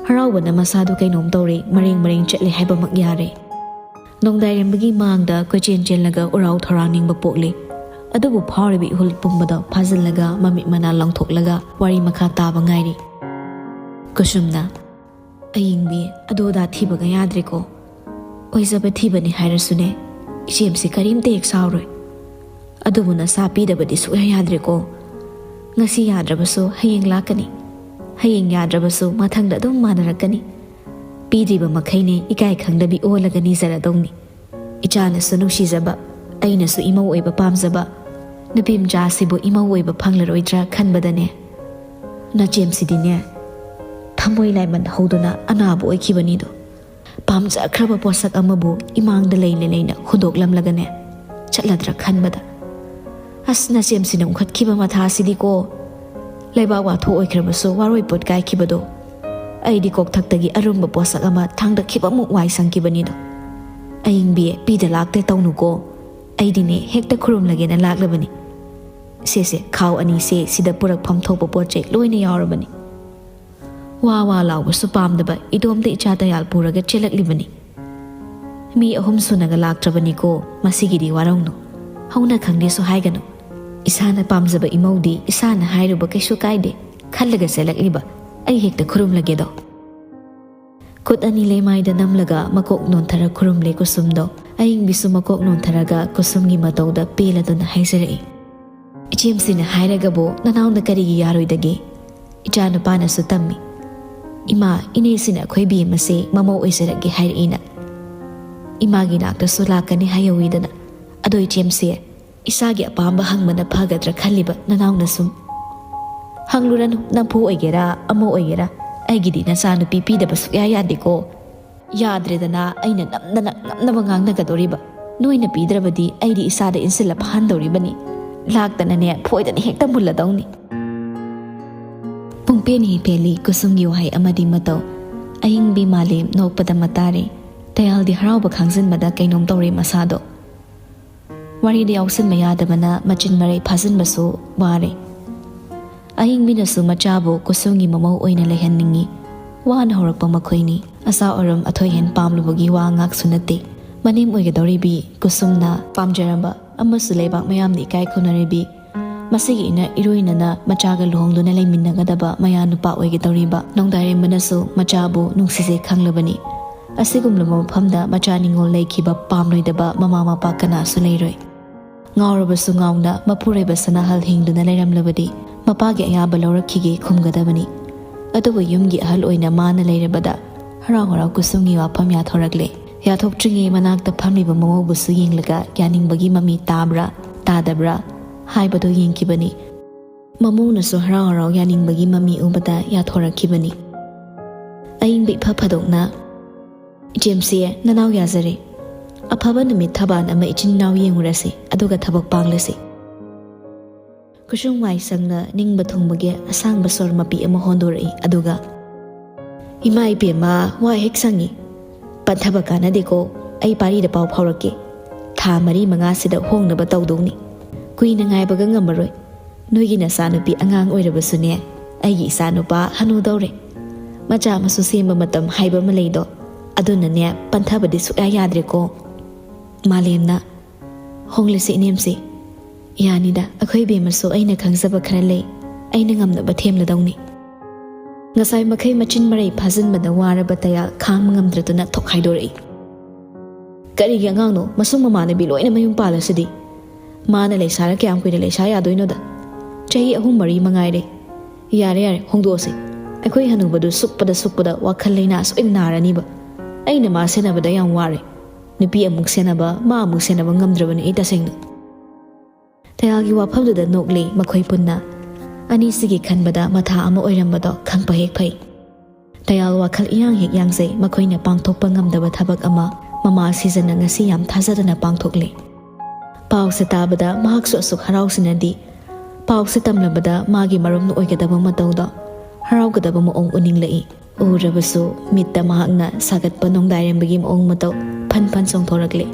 ꯍꯔꯥꯎꯕꯅ ꯃꯁꯥꯗꯨ ꯀꯩꯅꯣꯝ ꯇꯧꯔꯦ, ꯃꯔꯦꯡ ꯃꯔꯦꯡ ꯆꯠꯂꯦ ꯍꯥꯏꯕꯃꯛ ꯌꯥꯔꯦ꯫ ꯅꯣꯡꯗꯥꯏꯔꯦꯝꯕꯒꯤ ꯃꯥꯡꯗ ꯀꯣꯏꯆꯦꯟ ꯆꯦꯜꯂꯒ ꯎꯔꯥꯎ ꯊꯧꯔꯥꯡꯅꯤꯡꯕ ꯄꯣꯛꯂꯦ꯫ ꯑꯗꯨꯕꯨ ꯐꯥꯎꯔꯤꯕ ꯏꯍꯨꯜ ꯄꯨꯝꯕꯗꯣ ꯐꯥꯖꯤꯜꯂꯒ ꯃꯃꯤꯠ ꯃꯅꯥ ꯂꯪꯊꯣꯛꯂꯒ ꯋꯥꯔꯤ ꯃꯈꯥ ꯇꯥꯕ ꯉꯥꯏꯔꯤ꯫ ꯀꯨꯁꯨꯝꯅ, "ꯑꯌꯤꯡꯕꯤ, ꯑꯗꯨ ꯑꯗꯥ ꯊꯤꯕꯒ ꯌꯥꯗ꯭ꯔꯦꯀꯣ꯫ ꯑꯣꯏꯖꯕ ꯊꯤꯕꯅꯤ ꯍꯥꯏꯔꯁꯨꯅꯦ, ꯏꯆꯦꯝꯁꯤ ꯀꯔꯤꯝꯇ ꯍꯦꯛ ꯁꯥꯎꯔꯣꯏ꯫ ꯑꯗꯨꯕꯨ ꯅꯆꯥ ꯄꯤꯗꯕꯗꯤ ꯁꯨꯛꯌꯥ ꯌꯥꯗ꯭ꯔꯦꯀꯣ꯫ ꯉꯁꯤ ꯌꯥꯗ꯭ꯔꯕꯁꯨ ꯍꯌꯦꯡ ꯂꯥꯛꯀꯅꯤ, ꯍꯌꯦꯡ ꯌꯥꯗ꯭ꯔꯕꯁꯨ ꯃꯊꯪꯗ ꯑꯗꯨꯝ ꯃꯥꯟꯅꯔꯛꯀꯅꯤ꯫ ꯄꯤꯗ꯭ꯔꯤꯕ ꯃꯈꯩꯅꯦ ꯏꯀꯥꯏ ꯈꯪꯗꯕꯤ ꯑꯣꯜꯂꯒ ꯅꯤꯖꯔꯗꯧꯅꯤ꯫ ꯏꯆꯥꯅꯁꯨ ꯅꯨꯡꯁꯤꯖꯕ, ꯑꯩꯅꯁꯨ ꯏꯃꯧ ꯑꯣꯏꯕ ꯄꯥꯝꯖꯕ, ꯅꯨꯄꯤ ꯃꯆꯥꯁꯤꯕꯨ ꯏꯃꯧ ꯑꯣꯏꯕ ꯐꯪꯂꯔꯣꯏꯗ꯭ꯔꯥ ꯈꯟꯕꯗꯅꯦ, ꯅꯆꯦꯝꯁꯤꯗꯤꯅꯦ, ꯊꯃꯣꯏ ꯂꯥꯏꯃꯟ ꯍꯧꯗꯨꯅ ꯑꯅꯥꯕ ꯑꯣꯏꯈꯤꯕꯅꯤꯗꯣ꯫ ꯄꯥꯝꯖꯈ꯭ꯔꯕ ꯄꯣꯠꯁꯛ ꯑꯃꯕꯨ ꯏꯃꯥꯡꯗ ꯂꯩꯅ ꯂꯩꯅ ꯍꯨꯟꯗꯣꯛꯂꯝꯂꯒꯅꯦ ꯆꯠꯂꯗ꯭ꯔꯥ ꯈꯟꯕꯗ꯫ ꯑꯁ, ꯅꯆꯦꯝꯁꯤꯅ ꯎꯪꯈꯠꯈꯤꯕ ꯃꯊꯥꯁꯤꯗꯤꯀꯣ꯫ ꯂꯩꯕꯥꯛ ꯋꯥꯊꯣꯛ ꯑꯣꯏꯈ꯭ꯔꯕꯁꯨ ꯋꯥꯔꯣꯏ ꯄꯣꯠ ꯀꯥꯏꯈꯤꯕꯗꯣ꯫ ꯑꯩꯗꯤ ꯀꯣꯛꯊꯛꯇꯒꯤ ꯑꯔꯨꯝꯕ ꯄꯣꯠꯁꯛ ꯑꯃ ꯊꯥꯡꯗꯈꯤꯕꯃꯨꯛ ꯋꯥꯏ ꯁꯪꯈꯤꯕꯅꯤꯗꯣ꯫ ꯑꯏꯪꯕꯤ, ꯄꯤꯗ ꯂꯥꯛꯇꯦ ꯇꯧꯅꯨꯀꯣ꯫ ꯑꯩꯗꯤꯅꯦ, ꯍꯦꯛꯇ ꯈꯨꯔꯨꯝꯂꯒꯦꯅ ꯂꯥꯛꯂꯕꯅꯤ꯫ ꯁꯦꯁꯦ, ꯈꯥꯎ ꯑꯅꯤꯁꯦ ꯁꯤꯗ ꯄꯨꯔꯛꯐꯝ ꯊꯣꯛꯄ ꯄꯣꯠ ꯆꯩ ꯂꯣꯏꯅ ꯌꯥꯎꯔꯕꯅꯤ꯫ ꯋꯥ ꯋꯥ ꯂꯥꯎꯕꯁꯨ ꯄꯥꯝꯗꯕ ꯏꯗꯣꯝꯇ ꯏꯆꯥ ꯇꯌꯥꯜ ꯄꯨꯔꯒ ꯆꯦꯜꯂꯛꯂꯤꯕꯅꯤ꯫ ꯃꯤ ꯑꯍꯨꯝ ꯁꯨꯅꯒ ꯂꯥꯛꯇ꯭ꯔꯕꯅꯤꯀꯣ, ꯃꯁꯤꯒꯤꯗꯤ ꯋꯥꯔꯧꯅꯨ꯫ ꯍꯧꯅ ꯈꯪꯗꯦꯁꯨ ꯍꯥꯏꯒꯅꯨ꯫ ꯏꯁꯥꯅ ꯄꯥꯝꯖꯕ ꯏꯃꯧꯗꯤ ꯏꯁꯥꯅ ꯍꯥꯏꯔꯨꯕ ꯀꯩꯁꯨ ꯀꯥꯏꯗꯦ ꯈꯜꯂꯒ ꯆꯦꯜꯂꯛꯂꯤꯕ ꯑꯩ ꯍꯦꯛꯇ ꯈꯨꯔꯨꯝꯂꯒꯦꯗꯣ꯫ ꯈꯨꯠ ꯑꯅꯤ ꯂꯩꯃꯥꯏꯗ ꯅꯝꯂꯒ ꯃꯀꯣꯛ ꯅꯣꯟꯊꯔ ꯈꯨꯔꯨꯝꯂꯦ ꯀꯨꯁꯨꯝꯗꯣ꯫ ꯑꯏꯪꯕꯤꯁꯨ ꯃꯀꯣꯛ ꯅꯣꯟꯊꯔꯒ ꯀꯨꯁꯨꯝꯒꯤ ꯃꯇꯧꯗ ꯄꯦꯜꯂꯗꯨꯅ ꯍꯥꯏꯖꯔꯛꯏ, "ꯏꯆꯦꯝꯁꯤꯅ ꯍꯥꯏꯔꯒꯕꯨ ꯅꯅꯥꯎꯅ ꯀꯔꯤꯒꯤ ꯌꯥꯔꯣꯏꯗꯒꯦ? ꯏꯆꯥꯅꯨꯄꯥꯅꯁꯨ ꯇꯝꯃꯤ꯫ ꯏꯃꯥ, ꯏꯅꯦꯁꯤꯅ ꯑꯩꯈꯣꯏ ꯕꯦꯝꯃꯁꯦ ꯃꯃꯧ ꯑꯣꯏꯖꯔꯛꯀꯦ ꯍꯥꯏꯔꯛꯏꯅ꯫ ꯏꯃꯥꯒꯤ ꯅꯥꯛꯇꯁꯨ ꯂꯥꯛꯀꯅꯤ ꯍꯥꯏꯍꯧꯋꯤꯗꯅ꯫ ꯑꯗꯣ ꯏꯆꯦꯝꯁꯦ, ꯏꯁꯥꯒꯤ ꯑꯄꯥꯝꯕ ꯍꯪꯕꯅ ꯐꯒꯗ꯭ꯔꯥ ꯈꯜꯂꯤꯕ ꯅꯅꯥꯎꯅ ꯁꯨꯝ꯫ ꯍꯪꯂꯨꯔꯅꯨ, ꯅꯝꯐꯨ ꯑꯣꯏꯒꯦꯔꯥ ꯑꯃ ꯑꯣꯏꯒꯦꯔꯥ, ꯑꯩꯒꯤꯗꯤ ꯅꯆꯥꯅꯨꯄꯤ ꯄꯤꯗꯕ ꯁꯨꯛꯌꯥ ꯌꯥꯗꯦꯀꯣ꯫ ꯌꯥꯗ꯭ꯔꯦꯗꯅ ꯑꯩꯅ ꯅꯝꯗꯅ ꯉꯝꯅꯕ ꯉꯥꯡꯅꯒꯗꯧꯔꯤꯕ꯫ ꯅꯣꯏꯅ ꯄꯤꯗ꯭ꯔꯕꯗꯤ ꯑꯩꯗꯤ ꯏꯁꯥꯗ ꯏꯟꯁꯤꯜꯂ ꯐꯥꯍꯟꯗꯧꯔꯤꯕꯅꯤ꯫ ꯂꯥꯛꯇꯅꯅꯦ ꯐꯣꯏꯗꯅ ꯍꯦꯛꯇ ꯃꯨꯜꯂꯗꯧꯅꯤ꯫" ꯄꯨꯡꯄꯦꯟ ꯍꯦꯛ ꯄꯦꯜꯂꯤ ꯀꯨꯁꯨꯝꯒꯤ ꯋꯥꯍꯩ ꯑꯃꯗꯤ ꯃꯇꯧ꯫ ꯑꯏꯪꯕꯤ ꯃꯥꯂꯦꯝ ꯅꯣꯛꯄꯗ ꯃꯇꯥꯔꯦ꯫ ꯇꯌꯥꯜꯗꯤ ꯍꯔꯥꯎꯕ ꯈꯥꯡꯖꯤꯟꯕꯗ ꯀꯩꯅꯣꯝ ꯇꯧꯔꯦ ꯃꯁꯥꯗꯣ꯫ ꯋꯥꯔꯤꯗ ꯌꯥꯎꯁꯤꯟꯕ ꯌꯥꯗꯕꯅ ꯃꯆꯤꯟ ꯃꯔꯩ ꯐꯥꯖꯤꯟꯕꯁꯨ ꯋꯥꯔꯦ꯫ ꯑꯍꯤꯡꯕꯤꯅꯁꯨ ꯃꯆꯥꯕꯨ ꯀꯨꯁꯨꯝꯒꯤ ꯃꯃꯧ ꯑꯣꯏꯅ ꯂꯩꯍꯟꯅꯤꯡꯏ꯫ ꯋꯥꯅ ꯍꯧꯔꯛꯄ ꯃꯈꯣꯏꯅꯤ꯫ ꯑꯆꯥ ꯑꯔꯨꯝ ꯑꯊꯣꯏꯍꯦꯟ ꯄꯥꯝꯂꯨꯕꯒꯤ ꯋꯥ ꯉꯥꯛꯁꯨ ꯅꯠꯇꯦ꯫ ꯃꯅꯦꯝ ꯑꯣꯏꯒꯗꯧꯔꯤꯕꯤ ꯀꯨꯁꯨꯝꯅ ꯄꯥꯝꯖꯔꯝꯕ ꯑꯃꯁꯨ ꯂꯩꯕꯥꯛ ꯃꯌꯥꯝꯅ ꯏꯀꯥꯏ ꯈꯨꯝꯅꯔꯤꯕꯤ, ꯃꯁꯤꯒꯤ ꯏꯅ ꯏꯔꯣꯏꯅꯅ ꯃꯆꯥꯒ ꯂꯨꯍꯣꯡꯗꯨꯅ ꯂꯩꯃꯤꯟꯅꯒꯗꯕ ꯃꯌꯥ ꯅꯨꯄꯥ ꯑꯣꯏꯒꯗꯧꯔꯤꯕ ꯅꯣꯡꯗꯥꯔꯦꯝꯕꯅꯁꯨ ꯃꯆꯥꯕꯨ ꯅꯨꯡꯁꯤꯖꯩ ꯈꯪꯂꯕꯅꯤ꯫ ꯑꯁꯤꯒꯨꯝꯂꯕ ꯃꯐꯝꯗ ꯃꯆꯥ ꯅꯤꯉꯣꯜ ꯂꯩꯈꯤꯕ ꯄꯥꯝꯂꯣꯏꯗꯕ ꯃꯃꯥ ꯃꯄꯥ ꯀꯅꯥꯁꯨ ꯂꯩꯔꯣꯏ꯫ ꯉꯥꯎꯔꯕꯁꯨ ꯉꯥꯎꯅ ꯃꯄꯨꯔꯣꯏꯕ ꯁꯅꯥꯍꯜ ꯍꯤꯡꯗꯨꯅ ꯂꯩꯔꯝꯂꯕꯗꯤ ꯃꯄꯥꯒꯤ ꯑꯌꯥꯕ ꯂꯧꯔꯛꯈꯤꯒꯦ ꯈꯨꯝꯒꯗꯕꯅꯤ꯫ ꯑꯗꯨꯕꯨ ꯌꯨꯝꯒꯤ ꯑꯍꯜ ꯑꯣꯏꯅ ꯃꯥꯅ ꯂꯩꯔꯕꯗ ꯍꯔꯥꯎ ꯍꯔꯥꯎ ꯀꯨꯁꯨꯝꯒꯤ ꯋꯥꯐꯝ ꯌꯥꯊꯣꯔꯛꯂꯦ꯫ ꯌꯥꯊꯣꯛꯇ꯭ꯔꯤꯉꯩ ꯃꯅꯥꯛꯇ ꯐꯝꯂꯤꯕ ꯃꯃꯧꯕꯨꯁꯨ ꯌꯦꯡꯂꯒ ꯌꯥꯅꯤꯡꯕꯒꯤ ꯃꯃꯤ ꯇꯥꯕ꯭ꯔꯥ ꯇꯥꯗꯕ꯭ꯔꯥ? ꯍꯥꯏꯕꯗꯨ ꯌꯦꯡꯈꯤꯕꯅꯤ꯫ ꯃꯃꯧꯅꯁꯨ ꯍꯔꯥꯎ ꯍꯔꯥꯎ ꯌꯥꯅꯤꯡꯕꯒꯤ ꯃꯃꯤ ꯎꯕꯗ ꯌꯥꯊꯣꯔꯛꯈꯤꯕꯅꯤ꯫ ꯑꯏꯪꯕ ꯏꯐ ꯐꯥꯗꯣꯛꯅ, "ꯏꯆꯦꯝꯁꯤ, ꯅꯅꯥꯎ ꯌꯥꯖꯔꯦ꯫ ꯑꯐꯕ ꯅꯨꯃꯤꯠ ꯊꯕꯥꯟ ꯑꯃ ꯏꯆꯤꯟ ꯏꯅꯥꯎ ꯌꯦꯡꯉꯨꯔꯁꯤ, ꯑꯗꯨꯒ ꯊꯕꯛ ꯄꯥꯡꯂꯁꯤ꯫" ꯀꯨꯁꯨꯝ ꯋꯥꯏ ꯁꯪꯅ ꯅꯤꯡꯕ ꯊꯨꯡꯕꯒꯤ ꯑꯁꯥꯡꯕ ꯁꯣꯔ ꯃꯄꯤ ꯑꯃ ꯍꯣꯟꯗꯣꯔꯛꯏ, ꯑꯗꯨꯒ, "ꯏꯃꯥ ꯏꯕꯦꯝꯃ, ꯋꯥ ꯍꯦꯛ ꯁꯪꯉꯤ꯫ ꯄꯟꯊꯕ ꯀꯥꯟꯅꯗꯦꯀꯣ꯫ ꯑꯩ ꯄꯥꯔꯤꯗ ꯄꯥꯎ ꯐꯥꯎꯔꯛꯀꯦ꯫ ꯊꯥ ꯃꯔꯤ ꯃꯉꯥꯁꯤꯗ ꯍꯣꯡꯅꯕ ꯇꯧꯗꯧꯅꯤ꯫ ꯀꯨꯏꯅ ꯉꯥꯏꯕꯒ ꯉꯝꯃꯔꯣꯏ꯫ ꯅꯣꯏꯒꯤ ꯅꯆꯥꯅꯨꯄꯤ ꯑꯉꯥꯡ ꯑꯣꯏꯔꯕꯁꯨꯅꯦ, ꯑꯩꯒꯤ ꯏꯆꯥꯅꯨꯄꯥ ꯍꯅꯨꯗꯧꯔꯦ꯫ ꯃꯆꯥ ꯃꯁꯨ ꯁꯦꯝꯕ ꯃꯇꯝ ꯍꯥꯏꯕ ꯑꯃ ꯂꯩꯗꯣ꯫ ꯑꯗꯨꯅꯅꯦ, ꯄꯟꯊꯕꯗꯤ ꯁꯨꯛꯌꯥ ꯌꯥꯗ꯭ꯔꯦꯀꯣ꯫" ꯃꯥꯂꯦꯝꯅ, "ꯍꯣꯡꯂꯁꯤ ꯏꯅꯦꯝꯁꯤ꯫ ꯌꯥꯅꯤꯗ, ꯑꯩꯈꯣꯏ ꯏꯕꯦꯝꯃꯁꯨ ꯑꯩꯅ ꯈꯪꯖꯕ ꯈꯔ ꯂꯩ꯫ ꯑꯩꯅ ꯉꯝꯅꯕ ꯊꯦꯝꯂꯗꯧꯅꯤ꯫" ꯉꯁꯥꯏ ꯃꯈꯩ ꯃꯆꯤꯟ ꯃꯔꯩ ꯐꯥꯖꯤꯟꯕꯗ ꯋꯥꯔꯕ ꯇꯌꯥꯜ ꯈꯥꯡꯕ ꯉꯝꯗ꯭ꯔꯗꯨꯅ ꯊꯣꯛ ꯍꯥꯏꯗꯣꯔꯛꯏ꯫ "ꯀꯔꯤꯒꯤ ꯑꯉꯥꯡꯅꯣ? ꯃꯁꯨꯡ ꯃꯃꯥꯟꯅꯕꯤ ꯂꯣꯏꯅ ꯃꯌꯨꯝ ꯄꯥꯜꯂꯁꯤꯗꯤ꯫ ꯃꯥꯅ ꯂꯩꯁꯥꯔ ꯀꯌꯥꯝ ꯀꯨꯏꯅ ꯂꯩꯁꯥ ꯌꯥꯗꯣꯏꯅꯣꯗ? ꯆꯍꯤ ꯑꯍꯨꯝ ꯃꯔꯤ ꯃꯉꯥꯏꯔꯦ꯫ ꯌꯥꯔꯦ, ꯌꯥꯔꯦ, ꯍꯣꯡꯗꯣꯛꯑꯁꯤ꯫ ꯑꯩꯈꯣꯏ ꯍꯅꯨꯕꯗꯨ ꯁꯨꯛꯄꯗ ꯁꯨꯛꯄꯗ ꯋꯥꯈꯜ ꯂꯩꯅꯥ ꯁꯣꯏꯗꯅ ꯅꯥꯔꯅꯤꯕ꯫ ꯑꯩꯅ ꯃꯥ ꯁꯦꯟꯅꯕꯗ ꯌꯥꯝ ꯋꯥꯔꯦ꯫ ꯅꯨꯄꯤ ꯑꯃꯨꯛ ꯁꯦꯟꯅꯕ, ꯃꯥ ꯑꯃꯨꯛ ꯁꯦꯟꯅꯕ ꯉꯝꯗ꯭ꯔꯕꯅꯤ ꯑꯩ ꯇꯁꯦꯡꯅ꯫" ꯇꯌꯥꯜꯒꯤ ꯋꯥꯐꯝꯗꯨꯗ ꯅꯣꯛꯂꯤ ꯃꯈꯣꯏ ꯄꯨꯟꯅ꯫ ꯑꯅꯤꯁꯤꯒꯤ ꯈꯟꯕꯗ ꯃꯊꯥ ꯑꯃ ꯑꯣꯏꯔꯝꯕꯗꯣ ꯈꯪꯕ ꯍꯦꯛ ꯐꯩ꯫ ꯇꯌꯥꯜ ꯋꯥꯈꯜ ꯏꯌꯥꯡ ꯍꯦꯛ ꯌꯥꯡꯖꯩ꯫ ꯃꯈꯣꯏꯅ ꯄꯥꯡꯊꯣꯛꯄ ꯉꯝꯗꯕ ꯊꯕꯛ ꯑꯃ ꯃꯃꯥ ꯁꯤꯖꯟꯅ ꯉꯁꯤ ꯌꯥꯝ ꯊꯥꯖꯗꯅ ꯄꯥꯡꯊꯣꯛꯂꯦ꯫ ꯄꯥꯎꯁꯦ ꯇꯥꯕꯗ ꯃꯍꯥꯛꯁꯨ ꯑꯁꯨꯛ ꯍꯔꯥꯎꯁꯤꯅꯗꯤ꯫ ꯄꯥꯎꯁꯦ ꯇꯝꯂꯕꯗ ꯃꯥꯒꯤ ꯃꯔꯨꯞꯅ ꯑꯣꯏꯒꯗꯕ ꯃꯇꯧꯗꯣ ꯍꯔꯥꯎꯒꯗꯕ ꯃꯑꯣꯡ ꯎꯅꯤꯡꯂꯛꯏ꯫ ꯎꯔꯕꯁꯨ ꯃꯤꯠꯇ ꯃꯍꯥꯛꯅ ꯁꯥꯒꯠꯄ ꯅꯣꯡꯗꯥꯏꯔꯦꯝꯕꯒꯤ ꯃꯑꯣꯡ ꯃꯇꯧ ꯐꯟ ꯐꯟ ꯆꯣꯡꯊꯣꯔꯛꯂꯦ꯫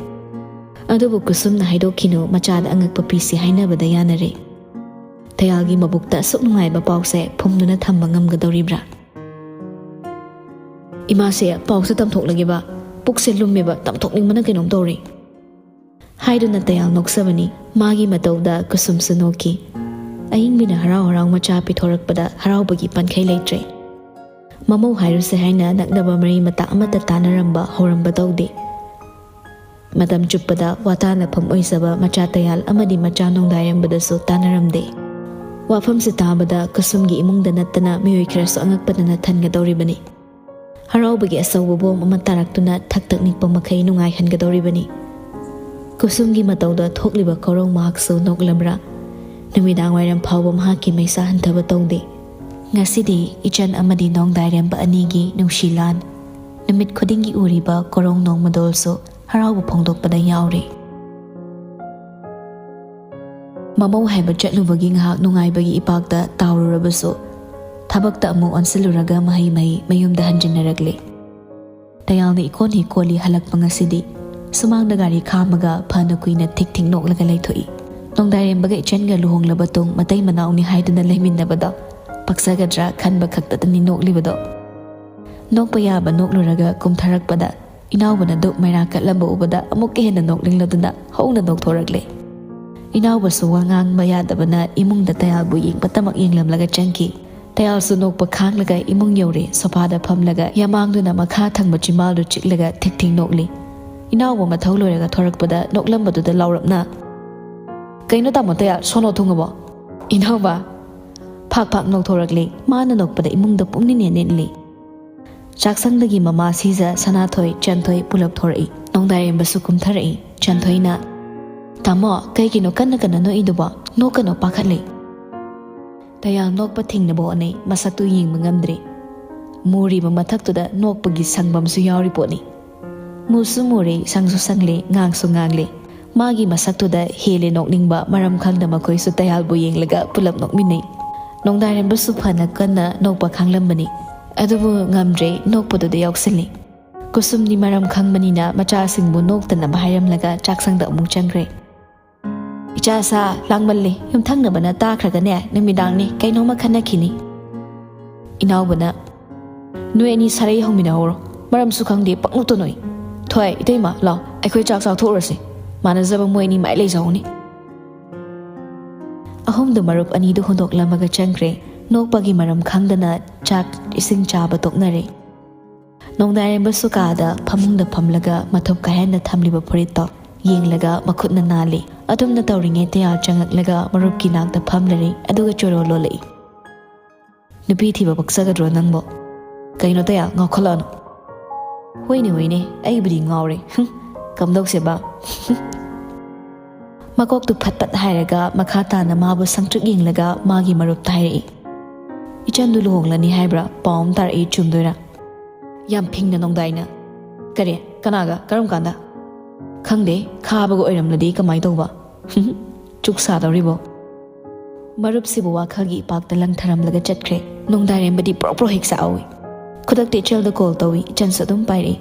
ꯑꯗꯨꯕꯨ ꯀꯨꯁꯨꯝꯅ ꯍꯥꯏꯗꯣꯛꯈꯤꯅꯨ, ꯃꯆꯥꯗ ꯑꯉꯛꯄ ꯄꯤꯁꯤ ꯍꯥꯏꯅꯕꯗ ꯌꯥꯅꯔꯦ꯫ ꯇꯌꯥꯜꯒꯤ ꯃꯕꯨꯛꯇ ꯑꯁꯨꯛ ꯅꯨꯡꯉꯥꯏꯕ ꯄꯥꯎꯁꯦ ꯐꯨꯝꯗꯨꯅ ꯊꯝꯕ ꯉꯝꯒꯗꯧꯔꯤꯕ꯭ꯔꯥ? "ꯏꯃꯥꯁꯦ, ꯄꯥꯎꯁꯦ ꯇꯝꯊꯣꯛꯂꯒꯦꯕ꯫ ꯄꯨꯛꯁꯦ ꯂꯨꯝꯃꯦꯕ, ꯇꯝꯊꯣꯛꯅꯤꯡꯕꯅ ꯀꯩꯅꯣꯝ ꯇꯧꯔꯦ꯫" ꯍꯥꯏꯗꯨꯅ ꯇꯌꯥꯜ ꯅꯣꯛꯆꯕꯅꯤ꯫ ꯃꯥꯒꯤ ꯃꯇꯧꯗ ꯀꯨꯁꯨꯝꯁꯨ ꯅꯣꯛꯈꯤ꯫ ꯑꯏꯪꯕꯤꯅ ꯍꯔꯥꯎ ꯍꯔꯥꯎ ꯃꯆꯥ ꯄꯤꯊꯣꯔꯛꯄꯗ ꯍꯔꯥꯎꯕꯒꯤ ꯄꯟꯈꯩ ꯂꯩꯇ꯭ꯔꯦ꯫ ꯃꯃꯧ ꯍꯥꯏꯔꯨꯁꯦ ꯍꯥꯏꯅ ꯅꯛꯅꯕ ꯃꯔꯤ ꯃꯇꯥ ꯑꯃꯠꯇ ꯇꯥꯟꯅꯔꯝꯕ ꯍꯧꯔꯝꯕ ꯇꯧꯗꯦ꯫ ꯃꯇꯝ ꯆꯨꯞꯄꯗ ꯋꯥꯇꯥꯅꯐꯝ ꯑꯣꯏꯖꯕ ꯃꯆꯥ ꯇꯌꯥꯜ ꯑꯃꯗꯤ ꯃꯆꯥ ꯅꯣꯡꯗꯥꯏꯔꯦꯝꯕꯗꯁꯨ ꯇꯥꯟꯅꯔꯝꯗꯦ꯫ ꯋꯥꯐꯝꯁꯤ ꯇꯥꯕꯗ ꯀꯨꯁꯨꯝꯒꯤ ꯏꯃꯨꯡꯗ ꯅꯠꯇꯅ ꯃꯤꯑꯣꯏ ꯈꯔꯁꯨ ꯑꯉꯛꯄꯗꯅ ꯊꯟꯒꯗꯧꯔꯤꯕꯅꯤ꯫ ꯍꯔꯥꯎꯕꯒꯤ ꯑꯆꯧꯕ ꯕꯣꯝ ꯑꯃ ꯇꯥꯔꯛꯇꯨꯅ ꯊꯛ ꯊꯛ ꯅꯤꯛꯄ ꯃꯈꯩ ꯅꯨꯡꯉꯥꯏꯍꯟꯒꯗꯧꯔꯤꯕꯅꯤ꯫ ꯀꯨꯁꯨꯝꯒꯤ ꯃꯇꯧꯗ ꯊꯣꯛꯂꯤꯕ ꯀꯧꯔꯧ ꯃꯍꯥꯛꯁꯨ ꯅꯣꯛꯂꯕ꯭ꯔꯥ? ꯅꯨꯃꯤꯗꯥꯡ ꯋꯥꯏꯔꯝ ꯐꯥꯎꯕ ꯃꯍꯥꯛꯀꯤ ꯃꯩꯁꯥ ꯍꯟꯊꯕ ꯇꯧꯗꯦ꯫ ꯉꯁꯤꯗꯤ ꯏꯆꯟ ꯑꯃꯗꯤ ꯅꯣꯡꯗꯥꯏꯔꯦꯝꯕ ꯑꯅꯤꯒꯤ ꯅꯨꯡꯁꯤ ꯂꯥꯟ, ꯅꯨꯃꯤꯠ ꯈꯨꯗꯤꯡꯒꯤ ꯎꯔꯤꯕ ꯀꯣꯔꯣꯡ ꯅꯣꯡꯃꯗꯣꯜꯁꯨ ꯍꯔꯥꯎꯕ ꯐꯣꯡꯗꯣꯛꯄꯗ ꯌꯥꯎꯔꯦ꯫ ꯃꯃꯧ ꯍꯥꯏꯕ ꯆꯠꯂꯨꯕꯒꯤ ꯉꯥꯏꯍꯥꯛ ꯅꯨꯡꯉꯥꯏꯕꯒꯤ ꯏꯄꯥꯛꯇ ꯇꯥꯎꯔꯨꯔꯕꯁꯨ, ꯊꯕꯛꯇ ꯑꯃꯨꯛ ꯑꯣꯟꯁꯤꯜꯂꯨꯔꯒ ꯃꯍꯩ ꯃꯍꯩ ꯃꯌꯨꯝꯗ ꯍꯟꯖꯤꯟꯅꯔꯛꯂꯦ꯫ ꯇꯌꯥꯜꯅ ꯏꯀꯣꯟ ꯍꯤ ꯀꯣꯜꯂꯤ ꯍꯜꯂꯛꯄ ꯉꯁꯤꯗꯤ ꯁꯨꯃꯥꯡꯗ ꯒꯥꯔꯤ ꯈꯥꯝꯃꯒ ꯐꯅ ꯀꯨꯏꯅ ꯊꯤꯛ ꯊꯤꯛ ꯅꯣꯛꯂꯒ ꯂꯩꯊꯣꯛꯏ꯫ ꯅꯣꯡꯗꯥꯏꯔꯦꯝꯕꯒ ꯏꯆꯟꯒ ꯂꯨꯍꯣꯡꯂꯕ ꯇꯨꯡ ꯃꯇꯩ ꯃꯅꯥꯎꯅꯤ ꯍꯥꯏꯗꯨꯅ ꯂꯩꯃꯤꯟꯅꯕꯗꯣ ꯄꯛꯆꯒꯗ꯭ꯔꯥ ꯈꯟꯕ ꯈꯛꯇꯗꯅꯤ ꯅꯣꯛꯂꯤꯕꯗꯣ꯫ ꯅꯣꯛꯄ ꯌꯥꯕ ꯅꯣꯛꯂꯨꯔꯒ ꯀꯨꯝꯊꯔꯛꯄꯗ ꯏꯅꯥꯎꯕꯅ ꯗꯨꯛ ꯃꯩꯔꯥ ꯀꯠꯂꯝꯕ ꯎꯕꯗ ꯑꯃꯨꯛꯀ ꯍꯦꯟꯅ ꯅꯣꯛꯅꯤꯡꯂꯗꯨꯅ ꯍꯧꯅ ꯅꯣꯛꯊꯣꯔꯛꯂꯦ꯫ ꯏꯅꯥꯎꯕꯁꯨ ꯋꯥ ꯉꯥꯡꯕ ꯌꯥꯗꯕꯅ ꯏꯃꯨꯡꯗ ꯇꯌꯥꯜꯕꯨ ꯌꯦꯡꯕꯇꯃꯛ ꯌꯦꯡꯂꯝꯂꯒ ꯆꯪꯈꯤ꯫ ꯇꯌꯥꯜꯁꯨ ꯅꯣꯛꯄ ꯈꯥꯡꯂꯒ ꯏꯃꯨꯡ ꯌꯧꯔꯦ꯫ ꯁꯣꯐꯥꯗ ꯐꯝꯂꯒ ꯌꯥꯃꯥꯡꯗꯨꯅ ꯃꯈꯥ ꯊꯪꯕ ꯆꯤꯝꯕꯥꯜꯗꯨ ꯆꯤꯛꯂꯒ ꯊꯤꯛ ꯊꯤꯛ ꯅꯣꯛꯂꯤ꯫ ꯏꯅꯥꯎꯕ ꯃꯊꯧ ꯂꯣꯏꯔꯒ ꯊꯣꯔꯛꯄꯗ ꯅꯣꯛꯂꯝꯕꯗꯨꯗ ꯂꯥꯎꯔꯞꯅ, "ꯀꯩꯅꯣ ꯇꯥꯃꯣ ꯇꯌꯥꯜ, ꯁꯣꯅꯣ ꯊꯨꯡꯉꯕꯣ?" ꯏꯅꯥꯎꯕ ꯐꯥꯛ ꯐꯥꯛ ꯅꯣꯛꯊꯣꯔꯛꯂꯤ꯫ ꯃꯥꯅ ꯅꯣꯛꯄꯗ ꯏꯃꯨꯡꯗ ꯄꯨꯡꯅꯤꯟ ꯍꯦꯟ ꯅꯤꯜꯂꯤ꯫ ꯆꯥꯛꯁꯪꯗꯒꯤ ꯃꯃꯥ ꯁꯤꯖ, ꯁꯅꯥꯊꯣꯏ, ꯆꯟꯊꯣꯏ ꯄꯨꯂꯞ ꯊꯣꯔꯛꯏ꯫ ꯅꯣꯡꯗꯥꯏꯔꯦꯝꯕꯁꯨ ꯀꯨꯝꯊꯔꯛꯏ꯫ ꯆꯟꯊꯣꯏꯅ, "ꯇꯥꯃꯣ, ꯀꯩꯒꯤꯅꯣ ꯀꯟꯅ ꯀꯟꯅ ꯅꯣꯛꯏꯗꯨꯕꯣ? ꯅꯣꯛꯀꯅꯣ, ꯄꯥꯈꯠꯂꯤ꯫" ꯇꯌꯥꯜ ꯅꯣꯛꯄ ꯊꯤꯡꯅꯕ ꯍꯣꯠꯅꯩ, ꯃꯁꯛꯇꯨ ꯌꯦꯡꯕ ꯉꯝꯗ꯭ꯔꯦ꯫ ꯃꯨꯔꯤꯕ ꯃꯊꯛꯇꯨꯗ ꯅꯣꯛꯄꯒꯤ ꯁꯪꯕꯝꯁꯨ ꯌꯥꯎꯔꯤ ꯄꯣꯠꯅꯤ꯫ ꯃꯨꯁꯨ ꯃꯨꯔꯦ, ꯁꯪꯁꯨ ꯁꯪꯂꯦ, ꯉꯥꯡꯁꯨ ꯉꯥꯡꯂꯦ꯫ ꯃꯥꯒꯤ ꯃꯁꯛꯇꯨꯗ ꯍꯦꯜꯂꯦ ꯅꯣꯛꯅꯤꯡꯕ, ꯃꯔꯝ ꯈꯪꯗ ꯃꯈꯣꯏꯁꯨ ꯇꯌꯥꯜꯕꯨ ꯌꯦꯡꯂꯒ ꯄꯨꯂꯞ ꯅꯣꯛꯃꯤꯟꯅꯩ꯫ ꯅꯣꯡꯗꯥꯏꯔꯦꯝꯕꯁꯨ ꯐꯅ ꯀꯟꯅ ꯅꯣꯛꯄ ꯈꯥꯡꯂꯝꯕꯅꯤ, ꯑꯗꯨꯕꯨ ꯉꯝꯗ꯭ꯔꯦ, ꯅꯣꯛꯄꯗꯨꯗ ꯌꯥꯎꯁꯤꯜꯂꯤ꯫ ꯀꯨꯁꯨꯝꯗꯤ ꯃꯔꯝ ꯈꯪꯕꯅꯤꯅ ꯃꯆꯥꯁꯤꯡꯕꯨ ꯅꯣꯛꯇꯅꯕ ꯍꯥꯏꯔꯝꯂꯒ ꯆꯥꯛꯁꯪꯗ ꯑꯃꯨꯛ ꯆꯪꯈ꯭ꯔꯦ꯫ "ꯏꯆꯥ ꯁꯥ, ꯂꯥꯡꯃꯜꯂꯦ, ꯌꯨꯝꯊꯪꯅꯕꯅ ꯇꯥꯈ꯭ꯔꯒꯅꯦ ꯅꯨꯃꯤꯗꯥꯡꯅꯤ, ꯀꯩꯅꯣꯝꯃ ꯈꯟꯅꯈꯤꯅꯤ꯫" ꯏꯅꯥꯎꯕꯅ, "ꯅꯣꯏ ꯑꯅꯤ ꯁꯥꯔꯩ ꯍꯧꯃꯤꯟꯅꯍꯧꯔꯣ, ꯃꯔꯝꯁꯨ ꯈꯪꯗꯦ, ꯄꯪꯅꯣꯛꯇ ꯅꯣꯛꯏ꯫ ꯊꯣꯏ, ꯏꯇꯩꯃ, ꯂꯥꯎ, ꯑꯩꯈꯣꯏ ꯆꯥꯛ ꯆꯥꯊꯣꯛꯎꯔꯁꯤ, ꯃꯥꯟꯅꯖꯕ ꯃꯣꯏ ꯑꯅꯤ ꯃꯥꯏ ꯂꯩꯖꯍꯧꯅꯤ꯫" ꯑꯍꯨꯝꯗꯨ ꯃꯔꯨꯞ ꯑꯅꯤꯗꯨ ꯍꯨꯟꯗꯣꯛꯂꯝꯃꯒ ꯆꯪꯈ꯭ꯔꯦ꯫ ꯅꯣꯛꯄꯒꯤ ꯃꯔꯝ ꯈꯪꯗꯅ ꯆꯥꯛ ꯏꯁꯤꯡ ꯆꯥꯕ ꯇꯣꯛꯅꯔꯦ꯫ ꯅꯣꯡꯗꯥꯏꯔꯦꯝꯕꯁꯨ ꯀꯥꯗ ꯐꯃꯨꯡꯗ ꯐꯝꯂꯒ ꯃꯊꯨꯞ ꯀꯥꯏꯍꯟꯅ ꯊꯝꯂꯤꯕ ꯐꯨꯔꯤꯠꯇꯣ ꯌꯦꯡꯂꯒ ꯃꯈꯨꯠꯅ ꯅꯥꯜꯂꯤ꯫ ꯑꯗꯨꯝꯅ ꯇꯧꯔꯤꯉꯩ ꯇꯌꯥꯜ ꯆꯪꯉꯛꯂꯒ ꯃꯔꯨꯞꯀꯤ ꯅꯥꯛꯇ ꯐꯝꯂꯔꯦ, ꯑꯗꯨꯒ ꯆꯣꯔꯣ ꯂꯣꯜꯂꯛꯏ꯫ "ꯅꯨꯄꯤ ꯊꯤꯕ ꯄꯛꯆꯒꯗ꯭ꯔꯣ ꯅꯪꯕꯣ?" "ꯀꯩꯅꯣ ꯇꯌꯥꯜ, ꯉꯥꯎꯈꯠꯂꯛꯑꯅꯨ꯫" "ꯍꯣꯏꯅꯦ, ꯍꯣꯏꯅꯦ, ꯑꯩꯕꯨꯗꯤ ꯉꯥꯎꯔꯦ꯫ ꯍꯨꯝ, ꯀꯝꯗꯧꯁꯦꯕ?" ꯃꯀꯣꯛꯇꯨ ꯐꯠ ꯐꯠ ꯍꯥꯏꯔꯒ ꯃꯈꯥ ꯇꯥꯅ ꯃꯥꯕꯨ ꯁꯪꯇ꯭ꯔꯤꯛ ꯌꯦꯡꯂꯒ ꯃꯥꯒꯤ ꯃꯔꯨꯞꯇ ꯍꯥꯏꯔꯛꯏ, "ꯏꯆꯟꯗꯨ ꯂꯨꯍꯣꯡꯂꯅꯤ ꯍꯥꯏꯕ꯭ꯔꯥ? ꯄꯥꯎ ꯑꯃ ꯇꯥꯔꯛꯏ, ꯆꯨꯝꯗꯣꯏꯔꯥ?" ꯌꯥꯝ ꯐꯤꯡꯅ ꯅꯣꯡꯗꯥꯏꯅ, "ꯀꯔꯤ? ꯀꯅꯥꯒ? ꯀꯔꯝ ꯀꯥꯟꯗ?" "ꯈꯪꯗꯦ, ꯈꯥꯕꯒ ꯑꯣꯏꯔꯝꯂꯗꯤ ꯀꯃꯥꯏ ꯇꯧꯕ?" "ꯆꯨꯛ ꯁꯥꯗꯧꯔꯤꯕꯣ?" ꯃꯔꯨꯞꯁꯤꯕꯨ ꯋꯥꯈꯜꯒꯤ ꯏꯄꯥꯛꯇ ꯂꯪꯊꯔꯝꯂꯒ ꯆꯠꯈ꯭ꯔꯦ꯫ ꯅꯣꯡꯗꯥꯏꯔꯦꯝꯕꯗꯤ ꯄ꯭ꯔꯣꯛ ꯄ꯭ꯔꯣꯛ ꯍꯦꯛ ꯆꯥꯛꯍꯧꯏ꯫ ꯈꯨꯗꯛꯇ ꯏꯆꯜꯗ ꯀꯣꯜ ꯇꯧꯏ, ꯏꯆꯜꯁꯨ ꯑꯗꯨꯝ ꯄꯥꯏꯔꯛꯏ꯫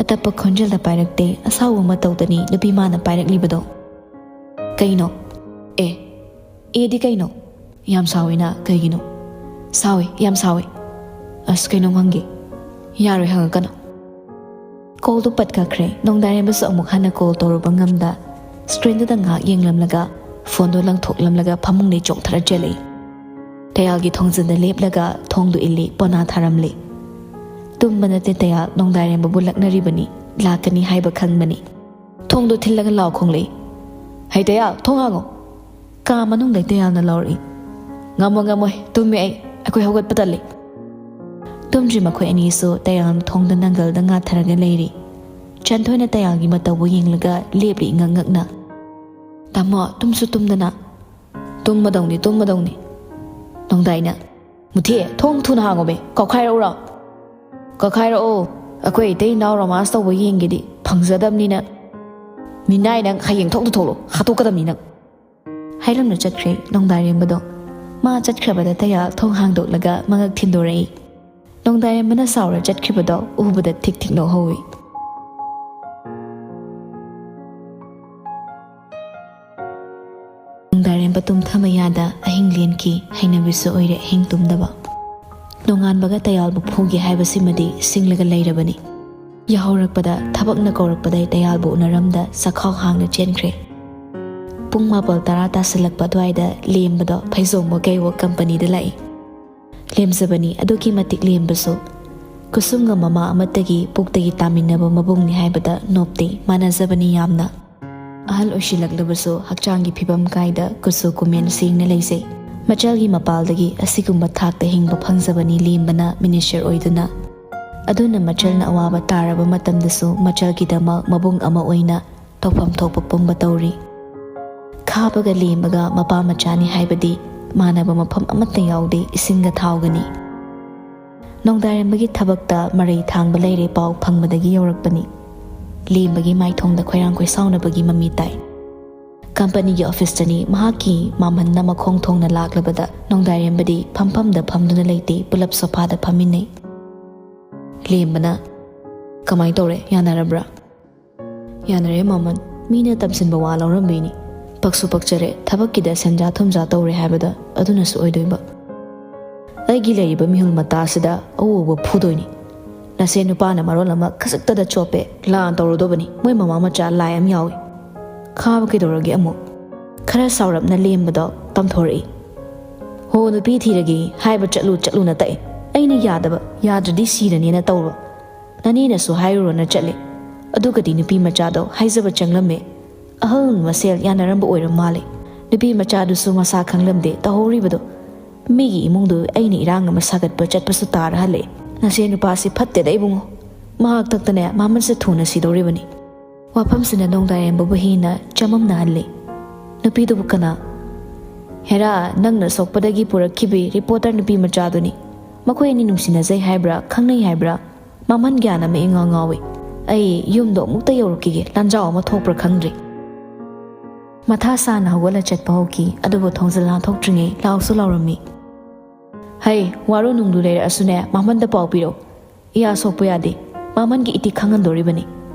ꯑꯇꯞꯄ ꯈꯣꯟꯖꯦꯜꯗ ꯄꯥꯏꯔꯛꯇꯦ, ꯑꯁꯥꯎꯕ ꯃꯇꯧꯗꯅꯤ ꯅꯨꯄꯤ ꯃꯥꯅ ꯄꯥꯏꯔꯛꯂꯤꯕꯗꯣ꯫ "ꯀꯩꯅꯣ? ꯑꯦ, ꯑꯦꯗꯤ ꯀꯩꯅꯣ? ꯌꯥꯝ ꯁꯥꯎꯏꯅ ꯀꯩꯒꯤꯅꯣ?" "ꯁꯥꯎꯏ, ꯌꯥꯝ ꯁꯥꯎꯏ꯫ ꯑꯁ, ꯀꯩꯅꯣꯝ ꯍꯪꯒꯦ꯫" "ꯌꯥꯔꯣꯏ, ꯍꯪꯉꯛꯀꯅꯨ꯫" ꯀꯣꯜꯗꯨ ꯄꯠ ꯀꯛꯈ꯭ꯔꯦ꯫ ꯅꯣꯡꯗꯥꯏꯔꯦꯝꯕꯁꯨ ꯑꯃꯨꯛ ꯍꯟꯅ ꯀꯣꯜ ꯇꯧꯔꯨꯕ ꯉꯝꯗ, ꯁ꯭ꯀ꯭ꯔꯤꯟꯗꯨꯗ ꯉꯥꯏꯍꯥꯛ ꯌꯦꯡꯂꯝꯂꯒ ꯐꯣꯟꯗꯨ ꯂꯪꯊꯣꯛꯂꯝꯂꯒ ꯐꯃꯨꯡꯗꯩ ꯆꯣꯡꯊꯔ ꯆꯦꯜꯂꯛꯏ꯫ ꯇꯌꯥꯜꯒꯤ ꯊꯣꯡꯖꯤꯟꯗ ꯂꯦꯞꯂꯒ ꯊꯣꯡꯗꯨ ꯏꯜꯂꯤ, ꯄꯣꯅꯥ ꯊꯥꯔꯝꯂꯤ꯫ ꯇꯨꯝꯕ ꯅꯠꯇꯦ ꯇꯌꯥꯜ, ꯅꯣꯡꯗꯥꯏꯔꯦꯝꯕꯕꯨ ꯂꯛꯅꯔꯤꯕꯅꯤ, ꯂꯥꯛꯀꯅꯤ ꯍꯥꯏꯕ ꯈꯪꯕꯅꯤ꯫ "ꯊꯣꯡꯗꯨ ꯊꯤꯜꯂꯒ ꯂꯥꯛꯑꯣ" ꯈꯣꯡꯂꯛꯏ꯫ "ꯍꯩ ꯇꯌꯥꯜ, ꯊꯣꯡ ꯍꯥꯡꯉꯣ!" ꯀꯥ ꯃꯅꯨꯡꯗꯩ ꯇꯌꯥꯜꯅ ꯂꯥꯎꯔꯛꯏ꯫ "ꯉꯝꯃꯣꯏ, ꯉꯝꯃꯣꯏ, ꯇꯨꯝꯃꯦ ꯑꯩ, ꯑꯩꯈꯣꯏ ꯍꯧꯒꯠꯄ ꯇꯜꯂꯤ꯫" ꯇꯨꯝꯗ꯭ꯔꯤ ꯃꯈꯣꯏ ꯑꯅꯤꯁꯨ ꯇꯌꯥꯜꯅ ꯊꯣꯡꯗ ꯅꯪꯒꯜꯗ ꯉꯥꯊꯔꯒ ꯂꯩꯔꯤ꯫ ꯆꯟꯊꯣꯏꯅ ꯇꯌꯥꯜꯒꯤ ꯃꯇꯧꯕꯨ ꯌꯦꯡꯂꯒ ꯂꯦꯞꯂꯤ ꯏꯉꯛ ꯉꯛꯅ꯫ "ꯇꯥꯃꯣ, ꯇꯨꯝꯁꯨ ꯇꯨꯝꯗꯅ꯫" "ꯇꯨꯝꯃꯗꯧꯅꯤ, ꯇꯨꯝꯃꯗꯧꯅꯤ꯫" ꯅꯣꯡꯗꯥꯏꯅ, "ꯃꯨꯊꯤ, ꯊꯣꯡ ꯊꯨꯅ ꯍꯥꯡꯉꯣꯃꯦ, ꯀꯥꯎꯈꯥꯏꯔꯛꯎꯔꯣ?" "ꯀꯥꯎꯈꯥꯏꯔꯛꯑꯣ, ꯑꯩꯈꯣꯏ ꯏꯇꯩ ꯏꯅꯥꯎ ꯔꯣꯃꯥꯟꯁ ꯇꯧꯕ ꯌꯦꯡꯒꯦꯗꯤ ꯐꯪꯖꯗꯕꯅꯤꯅ꯫" "ꯃꯤꯅꯥꯏ ꯅꯪ, ꯍꯌꯦꯡ ꯊꯣꯛꯇ ꯊꯣꯛꯂꯛꯑꯣ, ꯍꯥꯠꯇꯣꯛꯀꯗꯕꯅꯤ ꯅꯪ꯫" ꯍꯥꯏꯔꯝꯅ ꯆꯠꯈ꯭ꯔꯦ ꯅꯣꯡꯗꯥꯏꯔꯦꯝꯕꯗꯣ꯫ ꯃꯥ ꯆꯠꯈ꯭ꯔꯕꯗ ꯇꯌꯥꯜ ꯊꯣꯡ ꯍꯥꯡꯗꯣꯛꯂꯒ ꯃꯉꯛ ꯊꯤꯟꯗꯣꯔꯛꯏ꯫ ꯅꯣꯡꯗꯥꯏꯔꯦꯝꯕꯅ ꯁꯥꯎꯔ ꯆꯠꯈꯤꯕꯗꯣ ꯎꯕꯗ ꯊꯤꯛ ꯊꯤꯛ ꯅꯣꯛꯍꯧꯏ꯫ ꯅꯣꯡꯗꯥꯏꯔꯦꯝꯕ ꯇꯨꯝꯊꯕ ꯌꯥꯗ ꯑꯍꯤꯡ ꯂꯦꯟꯈꯤ, ꯍꯩꯅꯕꯤꯁꯨ ꯑꯣꯏꯔꯦ ꯑꯍꯤꯡ ꯇꯨꯝꯗꯕ꯫ ꯅꯣꯡꯉꯥꯟꯕꯒ ꯇꯌꯥꯜꯕꯨ ꯐꯨꯒꯦ ꯍꯥꯏꯕꯁꯤꯃꯗꯤ ꯁꯤꯡꯂꯒ ꯂꯩꯔꯕꯅꯤ꯫ ꯌꯥꯍꯧꯔꯛꯄꯗ ꯊꯕꯛꯅ ꯀꯧꯔꯛꯄꯗꯩ ꯇꯌꯥꯜꯕꯨ ꯎꯅꯔꯝꯗ ꯆꯥꯛꯈꯥꯎ ꯍꯥꯡꯅ ꯆꯦꯟꯈ꯭ꯔꯦ꯫ ꯄꯨꯡ ꯃꯥꯄꯜ ꯇꯔꯥ ꯇꯥꯁꯤꯜꯂꯛꯄ ꯑꯗꯨꯋꯥꯏꯗ ꯂꯦꯝꯕꯗꯣ ꯐꯩꯖꯣꯝꯕꯣ ꯀꯩꯋꯣ ꯀꯝꯄꯅꯤꯗ ꯂꯥꯛꯏ꯫ ꯂꯦꯝꯖꯕꯅꯤ ꯑꯗꯨꯛꯀꯤ ꯃꯇꯤꯛ ꯂꯦꯝꯕꯁꯨ꯫ ꯀꯨꯁꯨꯝꯒ ꯃꯃꯥ ꯑꯃꯠꯇꯒꯤ ꯄꯨꯛꯇꯒꯤ ꯇꯥꯃꯤꯟꯅꯕ ꯃꯕꯨꯡꯅꯤ ꯍꯥꯏꯕꯗ ꯅꯣꯞꯇꯦ, ꯃꯥꯟꯅꯖꯕꯅꯤ ꯌꯥꯝꯅ꯫ ꯑꯍꯜ ꯑꯣꯏꯁꯤꯜꯂꯛꯂꯕꯁꯨ ꯍꯛꯆꯥꯡꯒꯤ ꯐꯤꯕꯝ ꯀꯥꯏꯗ ꯀꯨꯆꯨ ꯀꯨꯃꯦꯟ ꯁꯦꯡꯅ ꯂꯩꯖꯩ꯫ ꯃꯆꯜꯒꯤ ꯃꯄꯥꯜꯗꯒꯤ ꯑꯁꯤꯒꯨꯝꯕ ꯊꯥꯛꯇ ꯍꯤꯡꯕ ꯐꯪꯖꯕꯅꯤ ꯂꯦꯝꯕꯅ ꯃꯤꯅꯤꯁꯇꯔ ꯑꯣꯏꯗꯨꯅ꯫ ꯑꯗꯨꯅ ꯃꯆꯜꯅ ꯑꯋꯥꯕ ꯇꯥꯔꯕ ꯃꯇꯝꯗꯁꯨ ꯃꯆꯜꯒꯤꯗꯃꯛ ꯃꯕꯨꯡ ꯑꯃ ꯑꯣꯏꯅ ꯇꯧꯐꯝ ꯊꯣꯛꯄ ꯄꯨꯝꯕ ꯇꯧꯔꯤ꯫ ꯈꯥꯕꯒ ꯂꯦꯝꯕꯒ ꯃꯄꯥ ꯃꯆꯥꯅꯤ ꯍꯥꯏꯕꯗꯤ ꯃꯥꯟꯅꯕ ꯃꯐꯝ ꯑꯃꯠꯇ ꯌꯥꯎꯗꯦ, ꯏꯁꯤꯡꯒ ꯊꯥꯎꯒꯅꯤ꯫ ꯅꯣꯡꯗꯥꯏꯔꯦꯝꯕꯒꯤ ꯊꯕꯛꯇ ꯃꯔꯩ ꯊꯥꯡꯕ ꯂꯩꯔꯦ ꯄꯥꯎ ꯐꯪꯕꯗꯒꯤ ꯌꯧꯔꯛꯄꯅꯤ꯫ ꯂꯦꯝꯕꯒꯤ ꯃꯥꯏꯊꯣꯡꯗ ꯈꯣꯏꯔꯥꯡ ꯈꯣꯏꯁꯥꯎꯅꯕꯒꯤ ꯃꯃꯤ ꯇꯥꯏ꯫ ꯀꯝꯄꯅꯤꯒꯤ ꯑꯣꯐꯤꯁꯇꯅꯤ ꯃꯍꯥꯛꯀꯤ ꯃꯥꯝꯍꯟꯅ ꯃꯈꯣꯡ ꯊꯣꯡꯅ ꯂꯥꯛꯂꯕꯗ ꯅꯣꯡꯗꯥꯏꯔꯦꯝꯕꯗꯤ ꯐꯝꯐꯝꯗ ꯐꯝꯗꯨꯅ ꯂꯩꯇꯦ, ꯄꯨꯂꯞ ꯁꯣꯐꯥꯗ ꯐꯝꯃꯤꯟꯅꯩ꯫ ꯂꯦꯝꯕꯅ, "ꯀꯃꯥꯏ ꯇꯧꯔꯦ? ꯌꯥꯅꯔꯕ꯭ꯔꯥ?" "ꯌꯥꯅꯔꯦ ꯃꯥꯃꯟ, ꯃꯤꯅ ꯇꯝꯁꯤꯟꯕ ꯋꯥ ꯂꯧꯔꯝꯕꯩꯅꯤ꯫ ꯄꯛꯁꯨ ꯄꯛꯆꯔꯦ, ꯊꯕꯛꯀꯤꯗ ꯁꯦꯟꯖꯥ ꯊꯨꯝꯖꯥ ꯇꯧꯔꯦ ꯍꯥꯏꯕꯗ ꯑꯗꯨꯅꯁꯨ ꯑꯣꯏꯗꯣꯏꯕ꯫ ꯑꯩꯒꯤ ꯂꯩꯔꯤꯕ ꯃꯤꯍꯨꯜ ꯃꯇꯥꯁꯤꯗ ꯑꯎ ꯑꯎꯕ ꯐꯨꯗꯣꯏꯅꯤ꯫ ꯅꯁꯦ ꯅꯨꯄꯥꯅ ꯃꯔꯣꯜ ꯑꯃ ꯈꯖꯤꯛꯇꯗ ꯆꯣꯞꯄꯦ, ꯂꯥꯟ ꯇꯧꯔꯨꯗꯧꯕꯅꯤ, ꯃꯣꯏ ꯃꯃꯥ ꯃꯆꯥ ꯂꯥꯏ ꯑꯃ ꯌꯥꯎꯏ꯫ ꯈꯥꯕ ꯀꯩꯗꯧꯔꯒꯦ ꯑꯃꯨꯛ?" ꯈꯔ ꯁꯥꯎꯔꯞꯅ ꯂꯦꯝꯕꯗꯣ ꯇꯝꯊꯣꯔꯛꯏ꯫ "ꯍꯣ, ꯅꯨꯄꯤ ꯊꯤꯔꯒꯦ ꯍꯥꯏꯕ ꯆꯠꯂꯨ ꯆꯠꯂꯨꯅ ꯇꯛꯑꯦ꯫ ꯑꯩꯅ ꯌꯥꯗꯕ, ꯌꯥꯗ꯭ꯔꯗꯤ ꯁꯤꯔꯅꯦꯅ ꯇꯧꯕ꯫ ꯅꯅꯦꯅꯁꯨ ꯍꯥꯏꯔꯨꯔꯣꯅ ꯆꯠꯂꯦ꯫ ꯑꯗꯨꯒꯗꯤ ꯅꯨꯄꯤ ꯃꯆꯥꯗꯣ ꯍꯥꯏꯖꯕ ꯆꯪꯂꯝꯃꯦ꯫ ꯑꯍꯜ ꯃꯁꯦꯜ ꯌꯥꯅꯔꯝꯕ ꯑꯣꯏꯔ ꯃꯥꯜꯂꯦ꯫ ꯅꯨꯄꯤ ꯃꯆꯥꯗꯨꯁꯨ ꯃꯁꯥ ꯈꯪꯂꯝꯗꯦ ꯇꯧꯍꯧꯔꯤꯕꯗꯣ꯫ ꯃꯤꯒꯤ ꯏꯃꯨꯡꯗꯨ ꯑꯩꯅ ꯏꯔꯥꯡ ꯑꯃ ꯁꯥꯒꯠꯄ ꯆꯠꯄꯁꯨ ꯇꯥꯔ ꯍꯜꯂꯛꯑꯦ꯫ ꯅꯁꯦ ꯅꯨꯄꯥꯁꯤ ꯐꯠꯇꯦꯗ ꯏꯕꯨꯡꯉꯣ꯫ ꯃꯍꯥꯛꯇꯛꯇꯅꯦ ꯃꯥꯃꯟꯁꯦ ꯊꯨꯅ ꯁꯤꯗꯧꯔꯤꯕꯅꯤ꯫" ꯋꯥꯐꯝꯁꯤꯅ ꯅꯣꯡꯗꯥꯏꯔꯦꯝꯕꯕꯨ ꯍꯦꯟꯅ ꯆꯃꯝꯅꯍꯜꯂꯤ꯫ "ꯅꯨꯄꯤꯗꯨꯕꯨ ꯀꯅꯥ?" "ꯍꯦꯔꯥ, ꯅꯪꯅ ꯁꯣꯛꯄꯗꯒꯤ ꯄꯨꯔꯛꯈꯤꯕꯤ ꯔꯤꯄꯣꯔꯇꯔ ꯅꯨꯄꯤ ꯃꯆꯥꯗꯨꯅꯤ꯫ ꯃꯈꯣꯏ ꯑꯅꯤ ꯅꯨꯡꯁꯤꯅꯖꯩ ꯍꯥꯏꯕ꯭ꯔꯥ, ꯈꯪꯅꯩ ꯍꯥꯏꯕ꯭ꯔꯥ? ꯃꯥꯃꯟ ꯒ꯭ꯌꯥꯟ ꯑꯃ ꯏꯉꯥꯎ ꯉꯥꯎꯏ꯫ ꯑꯩ ꯌꯨꯝꯗꯣ ꯑꯃꯨꯛꯇ ꯌꯧꯔꯛꯈꯤꯒꯦ, ꯂꯥꯟꯖꯥꯎ ꯑꯃ ꯊꯣꯛꯄ꯭ꯔꯥ ꯈꯪꯗ꯭ꯔꯤ꯫" ꯃꯊꯥ ꯁꯥꯅ ꯍꯧꯒꯠꯂ ꯆꯠꯄ ꯍꯧꯈꯤ, ꯑꯗꯨꯕꯨ ꯊꯣꯡꯖꯤꯜ ꯂꯥꯟꯊꯣꯛꯇ꯭ꯔꯤꯉꯩ ꯂꯥꯎꯁꯨ ꯂꯥꯎꯔꯝꯃꯤ꯫ "ꯍꯩ, ꯋꯥꯔꯨ ꯅꯨꯡꯗꯨ ꯂꯩꯔꯛꯑꯁꯨꯅꯦ, ꯃꯥꯃꯟꯗ ꯄꯥꯎ ꯄꯤꯔꯛꯎ꯫ ꯏꯌꯥ ꯁꯣꯛꯄ ꯌꯥꯗꯦ꯫ ꯃꯥꯃꯟꯒꯤ ꯏꯇꯤ ꯈꯪꯍꯟꯗꯣꯔꯤꯕꯅꯤ꯫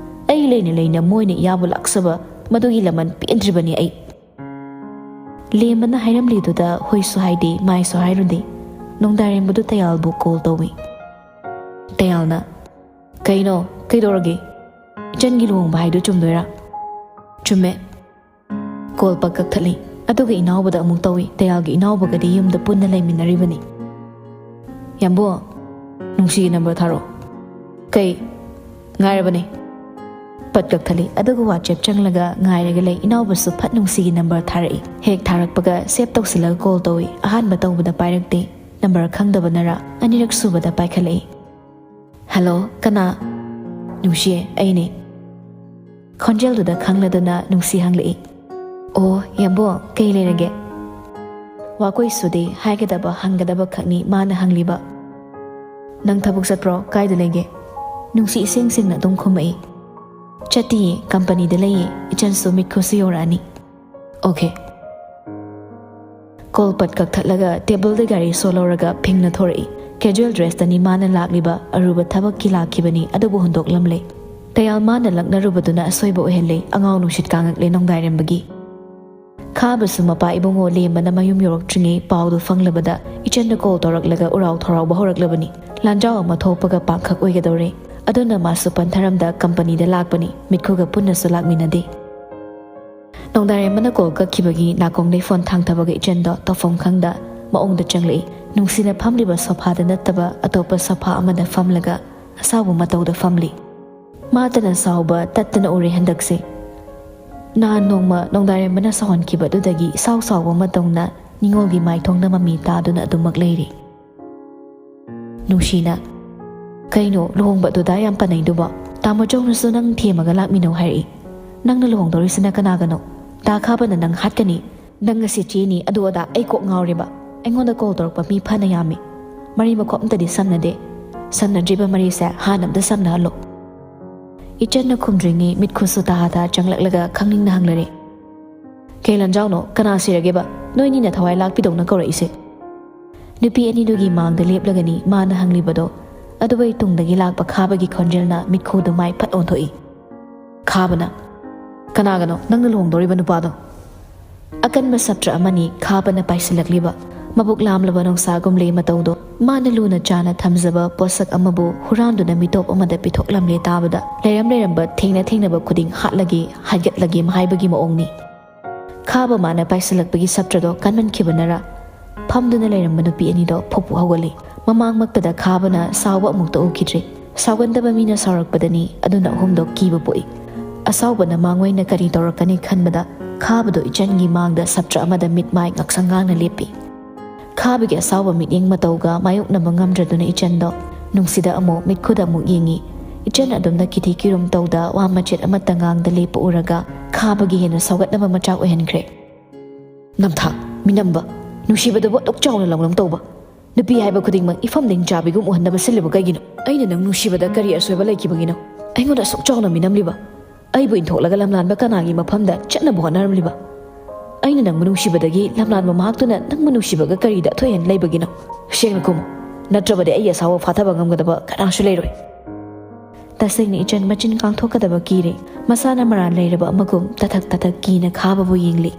ꯑꯩ ꯂꯩꯅ ꯂꯩꯅ ꯃꯣꯏꯅ ꯏꯌꯥꯕꯨ ꯂꯥꯛꯆꯕ ꯃꯗꯨꯒꯤ ꯂꯃꯟ ꯄꯦꯟꯗ꯭ꯔꯤꯕꯅꯤ ꯑꯩ꯫" ꯂꯦꯝꯕꯅ ꯍꯥꯏꯔꯝꯂꯤꯗꯨꯗ ꯍꯣꯏꯁꯨ ꯍꯥꯏꯗꯦ, ꯃꯥꯏꯁꯨ ꯍꯥꯏꯔꯨꯗꯦ꯫ ꯅꯣꯡꯗꯥꯏꯔꯦꯝꯕꯗꯨ ꯇꯌꯥꯜꯕꯨ ꯀꯣꯜ ꯇꯧꯏ꯫ ꯇꯌꯥꯜꯅ, "ꯀꯩꯅꯣ? ꯀꯩꯗꯧꯔꯒꯦ? ꯏꯆꯟꯒꯤ ꯂꯨꯍꯣꯡꯕ ꯍꯥꯏꯗꯨ ꯆꯨꯝꯗꯣꯏꯔꯥ?" "ꯆꯨꯝꯃꯦ꯫" ꯀꯣꯜ ꯄꯛ ꯀꯛꯊꯠꯂꯤ꯫ ꯑꯗꯨꯒ ꯏꯅꯥꯎꯕꯗ ꯑꯃꯨꯛ ꯇꯧꯏ꯫ ꯇꯌꯥꯜꯒꯤ ꯏꯅꯥꯎꯕꯒꯗꯤ ꯌꯨꯝꯗ ꯄꯨꯟꯅ ꯂꯩꯃꯤꯟꯅꯔꯤꯕꯅꯤ꯫ "ꯌꯥꯝꯕꯨꯡ, ꯅꯨꯡꯁꯤꯒꯤ ꯅꯝꯕꯔ ꯊꯥꯔꯛꯑꯣ꯫" "ꯀꯩ?" "ꯉꯥꯏꯔꯕꯅꯦ꯫" ꯄꯠ ꯀꯛꯊꯠꯂꯤ꯫ ꯑꯗꯨꯒ WhatsApp ꯆꯪꯂꯒ ꯉꯥꯏꯔꯒ ꯂꯩ꯫ ꯏꯅꯥꯎꯕꯁꯨ ꯐꯠ ꯅꯨꯡꯁꯤꯒꯤ ꯅꯝꯕꯔ ꯊꯥꯔꯛꯏ꯫ ꯍꯦꯛ ꯊꯥꯔꯛꯄꯒ ꯁꯦꯞ ꯇꯧꯁꯤꯜꯂꯒ ꯀꯣꯜ ꯇꯧꯏ꯫ ꯑꯍꯥꯟꯕ ꯇꯧꯕꯗ ꯄꯥꯏꯔꯛꯇꯦ꯫ ꯅꯝꯕꯔ ꯈꯪꯗꯕꯅꯔꯥ? ꯑꯅꯤꯔꯛ ꯁꯨꯕꯗ ꯄꯥꯏꯈꯠꯂꯛꯏ꯫ "ꯍꯜꯂꯣ, ꯀꯅꯥ?" "ꯅꯨꯡꯁꯤꯌꯦ, ꯑꯩꯅꯦ꯫" ꯈꯣꯟꯖꯦꯜꯗꯨꯗ ꯈꯪꯂꯗꯅ ꯅꯨꯡꯁꯤ ꯍꯪꯂꯛꯏ꯫ ꯑꯣ, ꯌꯥꯝꯕꯣ, ꯀꯩ ꯂꯩꯔꯒꯦ? ꯋꯥꯀꯣꯏ ꯁꯨꯗꯦ, ꯍꯥꯏꯒꯗꯕ ꯍꯪꯒꯗꯕ ꯈꯛꯅꯤ ꯃꯥꯅ ꯍꯪꯂꯤꯕ꯫ "ꯅꯪ ꯊꯕꯛ ꯆꯠꯄ꯭ꯔꯣ? ꯀꯥꯏꯗ ꯂꯩꯒꯦ?" ꯅꯨꯡꯁꯤ ꯏꯁꯦꯡ ꯁꯦꯡꯅ ꯑꯗꯨꯝ ꯈꯨꯝꯃꯛꯏ꯫ "ꯆꯠꯇꯤꯌꯦ, ꯀꯝꯄꯅꯤꯗ ꯂꯩꯌꯦ, ꯏꯆꯟꯁꯨ ꯃꯤꯠꯈꯨꯁꯨ ꯌꯧꯔꯛꯑꯅꯤ꯫" "ꯑꯣꯀꯦ꯫" ꯀꯣꯜ ꯄꯠ ꯀꯛꯊꯠꯂꯒ ꯇꯦꯕꯜꯗ ꯒꯥꯔꯤ ꯁꯣ ꯂꯧꯔꯒ ꯐꯤꯡꯅ ꯊꯣꯔꯛꯏ꯫ ꯀꯦꯖꯨꯋꯦꯜ ꯗ꯭ꯔꯦꯁꯇꯅꯤ ꯃꯥꯅ ꯂꯥꯛꯂꯤꯕ, ꯑꯔꯨꯕ ꯊꯕꯛꯀꯤ ꯂꯥꯛꯈꯤꯕꯅꯤ, ꯑꯗꯨꯕꯨ ꯍꯨꯟꯗꯣꯛꯂꯝꯂꯦ꯫ ꯀꯌꯥꯜ ꯃꯥꯅ ꯂꯛꯅꯔꯨꯕꯗꯨꯅ ꯑꯁꯣꯏꯕ ꯑꯣꯏꯍꯜꯂꯦ, ꯑꯉꯥꯎ ꯅꯨꯡꯁꯤꯠ ꯀꯥꯡꯉꯛꯂꯦ ꯅꯣꯡꯗꯥꯏꯔꯦꯝꯕꯒꯤ꯫ ꯈꯥꯕꯁꯨ ꯃꯄꯥ ꯏꯕꯨꯡꯉꯣ ꯂꯦꯝꯕꯅ ꯃꯌꯨꯝ ꯌꯧꯔꯛꯇ꯭ꯔꯤꯉꯩ ꯄꯥꯎꯗꯨ ꯐꯪꯂꯕꯗ ꯏꯆꯟꯗ ꯀꯣꯜ ꯇꯧꯔꯛꯂꯒ ꯎꯔꯥꯎ ꯊꯔꯥꯎꯕ ꯍꯧꯔꯛꯂꯕꯅꯤ꯫ ꯂꯥꯟꯖꯥꯎ ꯑꯃ ꯊꯣꯛꯄꯒ ꯄꯥꯡꯈꯛ ꯑꯣꯏꯒꯗꯧꯔꯦ꯫ ꯑꯗꯨꯅ ꯃꯥꯁꯨ ꯄꯟꯊꯔꯝꯗ ꯀꯝꯄꯅꯤꯗ ꯂꯥꯛꯄꯅꯤ, ꯃꯤꯠꯈꯨꯒ ꯄꯨꯟꯅꯁꯨ ꯂꯥꯛꯃꯤꯟꯅꯗꯦ꯫ ꯅꯣꯡꯗꯥꯏꯔꯦꯝꯕꯅ ꯀꯣꯜ ꯀꯛꯈꯤꯕꯒꯤ ꯅꯥꯀꯣꯡꯗꯩ ꯐꯣꯟ ꯊꯥꯡꯊꯕꯒ ꯏꯆꯟꯗꯣ ꯇꯧꯐꯝ ꯈꯪꯗ ꯃꯑꯣꯡꯗ ꯆꯪꯂꯛꯏ꯫ ꯅꯨꯡꯁꯤꯅ ꯐꯝꯂꯤꯕ ꯁꯣꯐꯥꯗ ꯅꯠꯇꯕ ꯑꯇꯣꯞꯄ ꯁꯣꯐꯥ ꯑꯃꯗ ꯐꯝꯂꯒ ꯑꯁꯥꯎꯕ ꯃꯇꯧꯗ ꯐꯝꯂꯤ꯫ ꯃꯥꯇꯅ ꯁꯥꯎꯕ ꯇꯠꯇꯅ ꯎꯔꯦ ꯍꯟꯗꯛꯁꯦ꯫ ꯅꯍꯥꯟ ꯅꯣꯡꯃ ꯅꯣꯡꯗꯥꯏꯔꯦꯝꯕꯅ ꯁꯥꯎꯍꯟꯈꯤꯕ ꯑꯗꯨꯗꯒꯤ ꯏꯁꯥꯎ ꯁꯥꯎꯕ ꯃꯇꯧꯅ ꯅꯤꯉꯣꯜꯒꯤ ꯃꯥꯏꯊꯣꯡꯗ ꯃꯃꯤ ꯇꯥꯗꯨꯅ ꯑꯗꯨꯃꯛ ꯂꯩꯔꯤ꯫ ꯅꯨꯡꯁꯤꯅ, "ꯀꯩꯅꯣ ꯂꯨꯍꯣꯡꯕ ꯑꯗꯨꯗ ꯌꯥꯝ ꯄꯟꯅꯩꯗꯨꯕꯣ? ꯇꯥꯃꯣ ꯆꯧꯅꯁꯨ ꯅꯪ ꯊꯦꯝꯃꯒ ꯂꯥꯛꯃꯤꯟꯅꯧ ꯍꯥꯏꯔꯛꯏ꯫ ꯅꯪꯅ ꯂꯨꯍꯣꯡꯗꯧꯔꯤꯁꯤꯅ ꯀꯅꯥꯒꯅꯣ? ꯗꯥ ꯈꯥꯕꯅ ꯅꯪ ꯍꯥꯠꯀꯅꯤ, ꯅꯪ ꯉꯁꯤ ꯆꯦꯅꯤ, ꯑꯗꯨ ꯑꯗꯥ, ꯑꯩ ꯀꯣꯛ ꯉꯥꯎꯔꯦꯕ꯫ ꯑꯩꯉꯣꯟꯗ ꯀꯣꯜ ꯇꯧꯔꯛꯄ ꯃꯤ ꯐꯅ ꯌꯥꯝꯃꯤ꯫ ꯃꯔꯤ ꯃꯈꯣꯡ ꯑꯝꯇꯗꯤ ꯁꯝꯅꯗꯦ꯫ ꯁꯝꯅꯗ꯭ꯔꯤꯕ ꯃꯔꯤꯁꯦ ꯍꯥꯟꯅ ꯑꯝꯇ ꯁꯝꯅꯍꯜꯂꯣ꯫" ꯏꯆꯟꯅ ꯈꯨꯝꯗ꯭ꯔꯤꯉꯩ ꯃꯤꯠꯈꯨꯁꯨ ꯇꯥ ꯇꯥ ꯆꯪꯂꯛꯂꯒ ꯈꯪꯅꯤꯡꯅ ꯍꯪꯂꯔꯦ, "ꯀꯩ ꯂꯟꯖꯥꯎꯅꯣ? ꯀꯅꯥ ꯁꯤꯔꯒꯦꯕ? ꯅꯣꯏꯅꯤꯅ ꯊꯋꯥꯏ ꯂꯥꯛꯄꯤꯗꯧꯅ ꯀꯧꯔꯛꯏꯁꯦ?" ꯅꯨꯄꯤ ꯑꯅꯤꯗꯨꯒꯤ ꯃꯥꯡꯗ ꯂꯦꯞꯂꯒꯅꯤ ꯃꯥꯅ ꯍꯪꯂꯤꯕꯗꯣ꯫ ꯑꯗꯨꯕꯨ ꯇꯨꯡꯗꯒꯤ ꯂꯥꯛꯄ ꯈꯥꯕꯒꯤ ꯈꯣꯟꯖꯦꯜꯅ ꯃꯤꯠꯈꯨꯗꯨ ꯃꯥꯏ ꯐꯠ ꯑꯣꯟꯊꯣꯛꯏ꯫ ꯈꯥꯕꯅ, "ꯀꯅꯥꯒꯅꯣ ꯅꯪꯅ ꯂꯨꯍꯣꯡꯗꯧꯔꯤꯕ ꯅꯨꯄꯥꯗꯣ?" ꯑꯀꯟꯕ ꯁꯞꯇ꯭ꯔ ꯑꯃꯅꯤ ꯈꯥꯕꯅ ꯄꯥꯏꯁꯤꯜꯂꯛꯂꯤꯕ꯫ ꯃꯕꯨꯛ ꯂꯥꯝꯂꯕ ꯅꯣꯡꯁꯥꯒꯨꯝꯂꯦ ꯃꯇꯧꯗꯣ꯫ ꯃꯥꯅ ꯂꯨꯅ ꯆꯥꯅ ꯊꯝꯖꯕ ꯄꯣꯠꯁꯛ ꯑꯃꯕꯨ ꯍꯨꯔꯥꯟꯗꯨꯅ ꯃꯤꯇꯣꯞ ꯑꯃꯗ ꯄꯤꯊꯣꯛꯂꯝꯂꯦ ꯇꯥꯕꯗ, ꯂꯩꯔꯝ ꯂꯩꯔꯝꯕ ꯊꯦꯡꯅ ꯊꯦꯡꯅꯕ ꯈꯨꯗꯤꯡ ꯍꯥꯠꯂꯒꯦ, ꯍꯥꯠꯒꯠꯂꯒꯦ ꯍꯥꯏꯕꯒꯤ ꯃꯑꯣꯡꯅꯤ꯫ ꯈꯥꯕ ꯃꯥꯅ ꯄꯥꯏꯁꯤꯜꯂꯛꯄꯒꯤ ꯁꯞꯇ꯭ꯔꯗꯣ ꯀꯟꯃꯟꯈꯤꯕꯅꯔ, ꯐꯝꯗꯨꯅ ꯂꯩꯔꯝꯕ ꯅꯨꯄꯤ ꯑꯅꯤꯗꯣ ꯐꯨꯛ ꯐꯨꯛ ꯍꯧꯒꯠꯂꯤ꯫ ꯃꯃꯥꯡꯃꯛꯇꯗ ꯈꯥꯕꯅ ꯁꯥꯎꯕ ꯑꯃꯨꯛꯇ ꯎꯈꯤꯗ꯭ꯔꯤ꯫ ꯁꯥꯎꯒꯟꯗꯕ ꯃꯤꯅ ꯁꯥꯎꯔꯛꯄꯗꯅꯤ, ꯑꯗꯨꯅ ꯑꯍꯨꯝꯗꯣ ꯀꯤꯕ ꯄꯣꯛꯏ꯫ ꯑꯁꯥꯎꯕꯅ ꯃꯥꯡꯑꯣꯏꯅ ꯀꯔꯤ ꯇꯧꯔꯛꯀꯅꯤ ꯈꯟꯕꯗ, ꯈꯥꯕꯗꯣ ꯏꯆꯟꯒꯤ ꯃꯥꯡꯗ ꯁꯞꯇ꯭ꯔ ꯑꯃꯗ ꯃꯤꯠ ꯃꯥꯏ ꯉꯥꯛꯁꯪ ꯉꯥꯡꯅ ꯂꯦꯞꯄꯤ꯫ ꯈꯥꯕꯒꯤ ꯑꯁꯥꯎꯕ ꯃꯤꯠꯌꯦꯡ ꯃꯇꯧꯒ ꯃꯥꯌꯣꯛꯅꯕ ꯉꯝꯗ꯭ꯔꯗꯨꯅ ꯏꯆꯟꯗꯣ ꯅꯨꯡꯁꯤꯗ ꯑꯃꯨꯛ ꯃꯤꯠꯈꯨꯗ ꯑꯃꯨꯛ ꯌꯦꯡꯉꯤ꯫ ꯏꯆꯟ ꯑꯗꯨꯝꯅ ꯀꯤꯊꯤ ꯀꯤꯔꯨꯝ ꯇꯧꯗ ꯋꯥ ꯃꯆꯦꯠ ꯑꯃꯠꯇ ꯉꯥꯡꯗ ꯂꯦꯞꯄ ꯎꯔꯒ ꯈꯥꯕꯒꯤ ꯍꯦꯟꯅ ꯁꯧꯒꯠꯅꯕ ꯃꯆꯥꯛ ꯑꯣꯏꯍꯟꯈ꯭ꯔꯦ꯫ "ꯅꯝꯊꯥꯛ, ꯃꯤꯅꯝꯕ, ꯅꯨꯡꯁꯤꯕꯗꯕꯨ ꯑꯗꯨꯛ ꯆꯥꯎꯅ ꯂꯥꯎꯅꯝ ꯇꯧꯕ? ꯅꯨꯄꯤ ꯍꯥꯏꯕ ꯈꯨꯗꯤꯡꯃꯛ ꯏꯐꯝꯗ ꯍꯤꯡꯆꯥꯕꯤꯒꯨꯝ ꯎꯍꯟꯅꯕ ꯁꯤꯜꯂꯤꯕ ꯀꯩꯒꯤꯅꯣ? ꯑꯩꯅ ꯅꯪ ꯅꯨꯡꯁꯤꯕꯗ ꯀꯔꯤ ꯑꯁꯣꯏꯕ ꯂꯩꯈꯤꯕꯒꯤꯅꯣ? ꯑꯩꯉꯣꯟꯗ ꯑꯁꯨꯛ ꯆꯥꯎꯅ ꯃꯤꯅꯝꯂꯤꯕ? ꯑꯩꯕꯨ ꯏꯟꯊꯣꯛꯂꯒ ꯂꯝꯂꯥꯟꯕ ꯀꯅꯥꯒꯤ ꯃꯐꯝꯗ ꯆꯠꯅꯕ ꯍꯣꯠꯅꯔꯝꯂꯤꯕ? ꯑꯩꯅ ꯅꯪꯕꯨ ꯅꯨꯡꯁꯤꯕꯗꯒꯤ ꯂꯝꯂꯥꯟꯕ ꯃꯍꯥꯛꯇꯨꯅ ꯅꯪꯕꯨ ꯅꯨꯡꯁꯤꯕꯒ ꯀꯔꯤꯗ ꯑꯊꯣꯏꯍꯦꯟ ꯂꯩꯕꯒꯤꯅꯣ? ꯁꯦꯡꯅ ꯈꯨꯝꯃꯨ, ꯅꯠꯇ꯭ꯔꯕꯗꯤ ꯑꯩꯒꯤ ꯑꯁꯥꯎꯕ ꯐꯥꯊꯕ ꯉꯝꯒꯗꯕ ꯀꯅꯥꯁꯨ ꯂꯩꯔꯣꯏ꯫" ꯇꯁꯦꯡꯅ ꯏꯆꯟ ꯃꯆꯤꯟ ꯀꯥꯡꯊꯣꯛꯀꯗꯕ ꯀꯤꯔꯦ꯫ ꯃꯁꯥꯅ ꯃꯔꯥꯜ ꯂꯩꯔꯕ ꯑꯃꯒꯨꯝ ꯇꯊꯛ ꯇꯊꯛ ꯀꯤꯅ ꯈꯥꯕꯕꯨ ꯌꯦꯡꯂꯤ꯫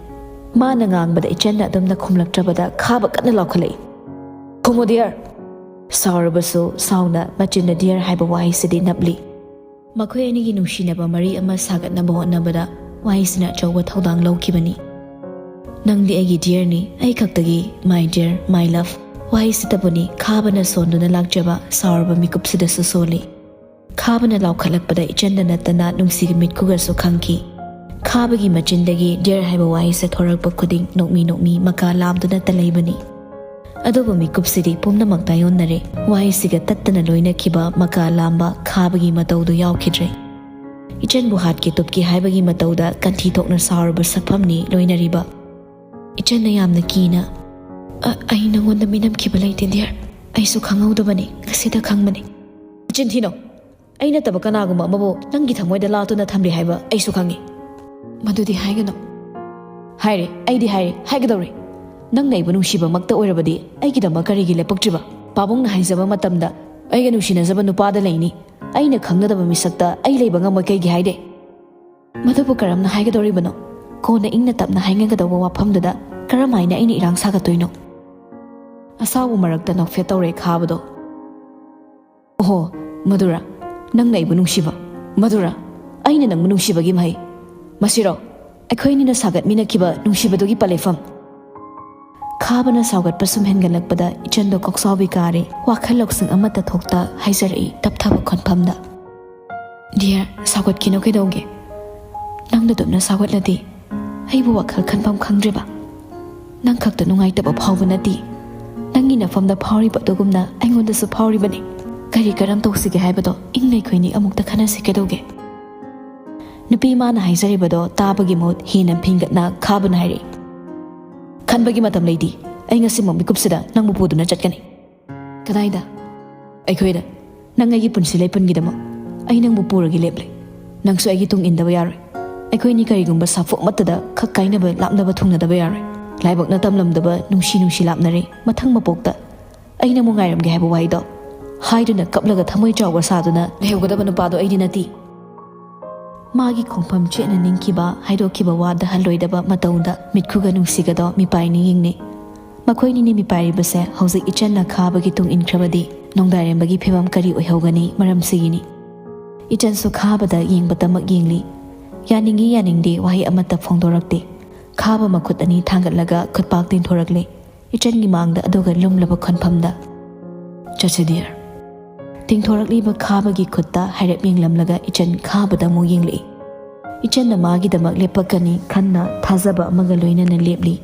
ꯃꯥꯅ ꯉꯥꯡꯕꯗ ꯏꯆꯟꯅ ꯑꯗꯨꯝꯅ ꯈꯨꯝꯂꯛꯇ꯭ꯔꯕꯗ ꯈꯥꯕ ꯀꯟꯅ ꯂꯥꯎꯈꯠꯂꯛꯏ꯫ "ꯈꯨꯝꯃꯨ ꯗꯤꯌꯔ!" ꯁꯥꯎꯔꯕꯁꯨ ꯁꯥꯎꯅ ꯃꯆꯤꯟꯅ ꯗꯤꯌꯔ ꯍꯥꯏꯕ ꯋꯥꯍꯩꯁꯤꯗꯤ ꯅꯞꯂꯤ꯫ ꯃꯈꯣꯏ ꯑꯅꯤꯒꯤ ꯅꯨꯡꯁꯤꯅꯕ ꯃꯔꯤ ꯑꯃ ꯁꯥꯒꯠꯅꯕ ꯍꯣꯠꯅꯕꯗ ꯋꯥꯍꯩꯁꯤꯅ ꯑꯆꯧꯕ ꯊꯧꯗꯥꯡ ꯂꯧꯈꯤꯕꯅꯤ꯫ "ꯅꯪꯗꯤ ꯑꯩꯒꯤ ꯗꯤꯌꯔꯅꯤ, ꯑꯩ ꯈꯛꯇꯒꯤ my dear, my love" ꯋꯥꯍꯩꯁꯤꯇꯕꯨꯅꯤ ꯈꯥꯕꯅ ꯁꯣꯟꯗꯨꯅ ꯂꯥꯛꯆꯕ ꯁꯥꯎꯔꯕ ꯃꯤꯀꯨꯞꯁꯤꯗꯁꯨ ꯁꯣꯜꯂꯤ꯫ ꯈꯥꯕꯅ ꯂꯥꯎꯈꯠꯂꯛꯄꯗ ꯏꯆꯟꯗ ꯅꯠꯇꯅ ꯅꯨꯡꯁꯤꯒꯤ ꯃꯤꯠꯈꯨꯒꯁꯨ ꯈꯪꯈꯤ꯫ ꯈꯥꯕꯒꯤ ꯃꯆꯤꯟꯗꯒꯤ ꯗꯤꯌꯔ ꯍꯥꯏꯕ ꯋꯥꯍꯩꯁꯦ ꯊꯣꯔꯛꯄ ꯈꯨꯗꯤꯡ ꯅꯣꯛꯃꯤ ꯅꯣꯛꯃꯤ ꯃꯀꯥ ꯂꯥꯝꯗꯨꯅꯇ ꯂꯩꯕꯅꯤ꯫ ꯑꯗꯨꯕꯨ ꯃꯤꯀꯨꯞꯁꯤꯗꯤ ꯄꯨꯝꯅꯃꯛ ꯇꯥꯏꯑꯣꯟꯅꯔꯦ꯫ ꯋꯥꯍꯩꯁꯤꯒ ꯇꯠꯇꯅ ꯂꯣꯏꯅꯈꯤꯕ ꯃꯀꯥ ꯂꯥꯝꯕ ꯈꯥꯕꯒꯤ ꯃꯇꯧꯗꯨ ꯌꯥꯎꯈꯤꯗ꯭ꯔꯦ꯫ ꯏꯆꯟꯕꯨ ꯍꯥꯠꯀꯦ ꯇꯨꯞꯀꯦ ꯍꯥꯏꯕꯒꯤ ꯃꯇꯧꯗ ꯀꯟꯊꯤ ꯊꯣꯛꯅ ꯁꯥꯎꯔꯕ ꯁꯛꯐꯝꯅꯤ ꯂꯣꯏꯅꯔꯤꯕ꯫ ꯏꯆꯟꯅ ꯌꯥꯝꯅ ꯀꯤꯅ, "ꯑ-, ꯑꯩ ꯅꯉꯣꯟꯗ ꯃꯤꯅꯝꯈꯤꯕ ꯂꯩꯇꯦ ꯗꯤꯌꯔ꯫ ꯑꯩꯁꯨ ꯈꯪꯍꯧꯗꯕꯅꯤ, ꯉꯁꯤꯗ ꯈꯪꯕꯅꯤ꯫" "ꯆꯤꯟ ꯊꯤꯅꯣ! ꯑꯩ ꯅꯠꯇꯕ ꯀꯅꯥꯒꯨꯝꯕ ꯑꯃꯕꯨ ꯅꯪꯒꯤ ꯊꯃꯣꯏꯗ ꯂꯥꯠꯇꯨꯅ ꯊꯝꯂꯤ ꯍꯥꯏꯕ ꯑꯩꯁꯨ ꯈꯪꯉꯤ꯫" "ꯃꯗꯨꯗꯤ ꯍꯥꯏꯒꯅꯨ꯫" "ꯍꯥꯏꯔꯦ, ꯑꯩꯗꯤ ꯍꯥꯏꯔꯦ, ꯍꯥꯏꯒꯗꯧꯔꯦ꯫ ꯅꯪꯅ ꯑꯩꯕꯨ ꯅꯨꯡꯁꯤꯕꯃꯛꯇ ꯑꯣꯏꯔꯕꯗꯤ ꯑꯩꯒꯤꯗꯃꯛ ꯀꯔꯤꯒꯤ ꯂꯦꯞꯄꯛꯇ꯭ꯔꯤꯕ? ꯄꯥꯕꯨꯡꯅ ꯍꯥꯏꯖꯕ ꯃꯇꯝꯗ ꯑꯩꯒ ꯅꯨꯡꯁꯤꯅꯖꯕ ꯅꯨꯄꯥꯗ ꯂꯩꯅꯤ꯫ ꯑꯩꯅ ꯈꯪꯅꯗꯕ ꯃꯤꯁꯛꯇ ꯑꯩ ꯂꯩꯕ ꯉꯝꯃꯣꯏ ꯀꯩꯒꯤ ꯍꯥꯏꯗꯦ?" "ꯃꯗꯨꯕꯨ ꯀꯔꯝꯅ ꯍꯥꯏꯒꯗꯧꯔꯤꯕꯅꯣ? ꯀꯣꯟꯅ ꯏꯪꯅ ꯇꯞꯅ ꯍꯥꯏꯅꯒꯗꯧꯕ ꯋꯥꯐꯝꯗꯨꯗ ꯀꯔꯝꯍꯥꯏꯅ ꯑꯩꯅ ꯏꯔꯥꯡ ꯁꯥꯒꯠꯇꯣꯏꯅꯣ?" ꯑꯁꯥꯎꯕ ꯃꯔꯛꯇ ꯅꯣꯛꯐꯦꯠ ꯇꯧꯔꯦ ꯈꯥꯕꯗꯣ꯫ "ꯑꯣꯍꯣ, ꯃꯗꯨꯔꯥ? ꯅꯪꯅ ꯑꯩꯕꯨ ꯅꯨꯡꯁꯤꯕ? ꯃꯗꯨꯔꯥ? ꯑꯩꯅ ꯅꯪꯕꯨ ꯅꯨꯡꯁꯤꯕꯒꯤ ꯃꯍꯩ? ꯃꯁꯤꯔꯣ? ꯑꯩꯈꯣꯏ ꯑꯅꯤꯅ ꯁꯥꯒꯠꯃꯤꯟꯅꯈꯤꯕ ꯅꯨꯡꯁꯤꯕꯗꯨꯒꯤ ꯄꯂꯦꯐꯝ?" ꯈꯥꯕꯅ ꯁꯥꯎꯒꯠꯄ ꯁꯨꯝ ꯍꯦꯟꯒꯠꯂꯛꯄꯗ ꯏꯆꯟꯗꯣ ꯀꯣꯛꯆꯥꯎꯕꯤ ꯀꯥꯔꯦ꯫ ꯋꯥꯈꯜ ꯂꯧꯁꯤꯡ ꯑꯃꯠꯇ ꯊꯣꯛꯇ ꯍꯥꯏꯖꯔꯛꯏ ꯇꯞꯊꯕ ꯈꯣꯟꯐꯝꯗ, "ꯗꯤꯌꯔ, ꯁꯥꯎꯒꯠꯈꯤꯅꯣ ꯀꯩꯗꯧꯒꯦ? ꯅꯪꯅ ꯑꯗꯨꯝꯅ ꯁꯥꯎꯒꯠꯂꯗꯤ ꯑꯩꯕꯨ ꯋꯥꯈꯜ ꯈꯟꯐꯝ ꯈꯪꯗ꯭ꯔꯤꯕ? ꯅꯪ ꯈꯛꯇ ꯅꯨꯡꯉꯥꯏꯇꯕ ꯐꯥꯎꯕ ꯅꯠꯇꯦ꯫ ꯅꯪꯒꯤ ꯅꯐꯝꯗ ꯐꯥꯎꯔꯤꯕ ꯑꯗꯨꯒꯨꯝꯅ ꯑꯩꯉꯣꯟꯗꯁꯨ ꯐꯥꯎꯔꯤꯕꯅꯤ꯫ ꯀꯔꯤ ꯀꯔꯝ ꯇꯧꯁꯤꯒꯦ ꯍꯥꯏꯕꯗꯣ ꯏꯪꯅ ꯑꯩꯈꯣꯏꯅꯤ ꯑꯃꯨꯛꯇ ꯈꯟꯅꯁꯤ ꯀꯩꯗꯧꯒꯦ? ꯅꯨꯄꯤ ꯃꯥꯅ ꯍꯥꯏꯖꯔꯤꯕꯗꯣ ꯇꯥꯕꯒꯤ ꯃꯍꯨꯠ ꯍꯦꯟꯅ ꯐꯤꯡꯒꯠꯅ ꯈꯥꯕꯅ ꯍꯥꯏꯔꯛꯏ꯫ "ꯈꯟꯕꯒꯤ ꯃꯇꯝ ꯂꯩꯇꯦ꯫ ꯑꯩ ꯉꯁꯤꯃꯛ ꯃꯤꯀꯨꯞꯁꯤꯗ ꯅꯪꯕꯨ ꯄꯨꯗꯨꯅ ꯆꯠꯀꯅꯤ꯫" "ꯀꯗꯥꯏꯗ?" "ꯑꯩꯈꯣꯏꯗ꯫ ꯅꯪ ꯑꯩꯒꯤ ꯄꯨꯟꯁꯤ ꯂꯩꯄꯨꯟꯒꯤꯗꯃꯛ꯫ ꯑꯩ ꯅꯪꯕꯨ ꯄꯨꯔꯒ ꯂꯦꯞꯂꯦ꯫ ꯅꯪꯁꯨ ꯑꯩꯒꯤ ꯇꯨꯡ ꯏꯟꯗꯕ ꯌꯥꯔꯣꯏ꯫ ꯑꯩꯈꯣꯏꯅꯤ ꯀꯔꯤꯒꯨꯝꯕ ꯁꯥꯐꯨ ꯑꯃꯠꯇꯗ ꯈꯛ ꯀꯥꯏꯅꯕ ꯂꯥꯞꯅꯕ ꯊꯨꯡꯅꯗꯕ ꯌꯥꯔꯣꯏ꯫ ꯂꯥꯏꯕꯛꯅ ꯇꯝꯂꯝꯗꯕ ꯅꯨꯡꯁꯤ ꯅꯨꯡꯁꯤ ꯂꯥꯞꯅꯔꯦ꯫ ꯃꯊꯪ ꯃꯄꯣꯛꯇ ꯑꯩ ꯅꯪꯕꯨ ꯉꯥꯏꯔꯝꯒꯦ ꯍꯥꯏꯕ ꯋꯥꯍꯩꯗꯣ ꯍꯥꯏꯗꯨꯅ ꯀꯞꯂꯒ ꯊꯃꯣꯏ ꯆꯥꯎꯕ ꯁꯥꯗꯨꯅ ꯂꯩꯍꯧꯒꯗꯕ ꯅꯨꯄꯥꯗꯣ ꯑꯩꯗꯤ ꯅꯠꯇꯦ꯫" ꯃꯥꯒꯤ ꯈꯣꯡꯐꯝ ꯆꯦꯠꯅ ꯅꯤꯡꯈꯤꯕ ꯍꯥꯏꯗꯣꯛꯈꯤꯕ ꯋꯥꯗ ꯍꯜꯂꯣꯏꯗꯕ ꯃꯇꯧꯗ ꯃꯤꯠꯈꯨꯒ ꯅꯨꯡꯁꯤꯒꯗꯣ ꯃꯤꯄꯥꯏꯅ ꯌꯦꯡꯅꯩ꯫ ꯃꯈꯣꯏꯅꯤꯅ ꯃꯤꯄꯥꯏꯔꯤꯕꯁꯦ ꯍꯧꯖꯤꯛ ꯏꯆꯟꯅ ꯈꯥꯕꯒꯤ ꯇꯨꯡ ꯏꯟꯈ꯭ꯔꯕꯗꯤ ꯅꯣꯡꯗꯥꯏꯔꯦꯝꯕꯒꯤ ꯐꯤꯕꯝ ꯀꯔꯤ ꯑꯣꯏꯍꯧꯒꯅꯤ? ꯃꯔꯝꯁꯤꯒꯤꯅꯤ꯫ ꯏꯆꯟꯁꯨ ꯈꯥꯕꯗ ꯌꯦꯡꯕꯇꯃꯛ ꯌꯦꯡꯂꯤ꯫ ꯌꯥꯅꯤꯡꯏ ꯌꯥꯅꯤꯡꯗꯦ ꯋꯥꯍꯩ ꯑꯃꯠꯇ ꯐꯣꯡꯗꯣꯔꯛꯇꯦ꯫ ꯈꯥꯕ ꯃꯈꯨꯠ ꯑꯅꯤ ꯊꯥꯡꯒꯠꯂꯒ ꯈꯨꯠꯄꯥꯛ ꯇꯤꯡꯊꯣꯔꯛꯂꯦ ꯏꯆꯟꯒꯤ ꯃꯥꯡꯗ, ꯑꯗꯨꯒ ꯂꯨꯝꯂꯕ ꯈꯣꯟꯐꯝꯗ, "ꯆꯠꯁꯤ ꯗꯤꯌꯔ꯫" ꯇꯤꯡꯊꯣꯔꯛꯂꯤꯕ ꯈꯥꯕꯒꯤ ꯈꯨꯠꯇ ꯍꯥꯏꯔꯞ ꯌꯦꯡꯂꯝꯂꯒ ꯏꯆꯟ ꯈꯥꯕꯗ ꯑꯃꯨꯛ ꯌꯦꯡꯂꯛꯏ꯫ ꯏꯆꯟꯅ ꯃꯥꯒꯤꯗꯃꯛ ꯂꯦꯞꯄꯛꯀꯅꯤ ꯈꯟꯅ ꯊꯥꯖꯕ ꯑꯃꯒ ꯂꯣꯏꯅꯅ ꯂꯦꯞꯂꯤ꯫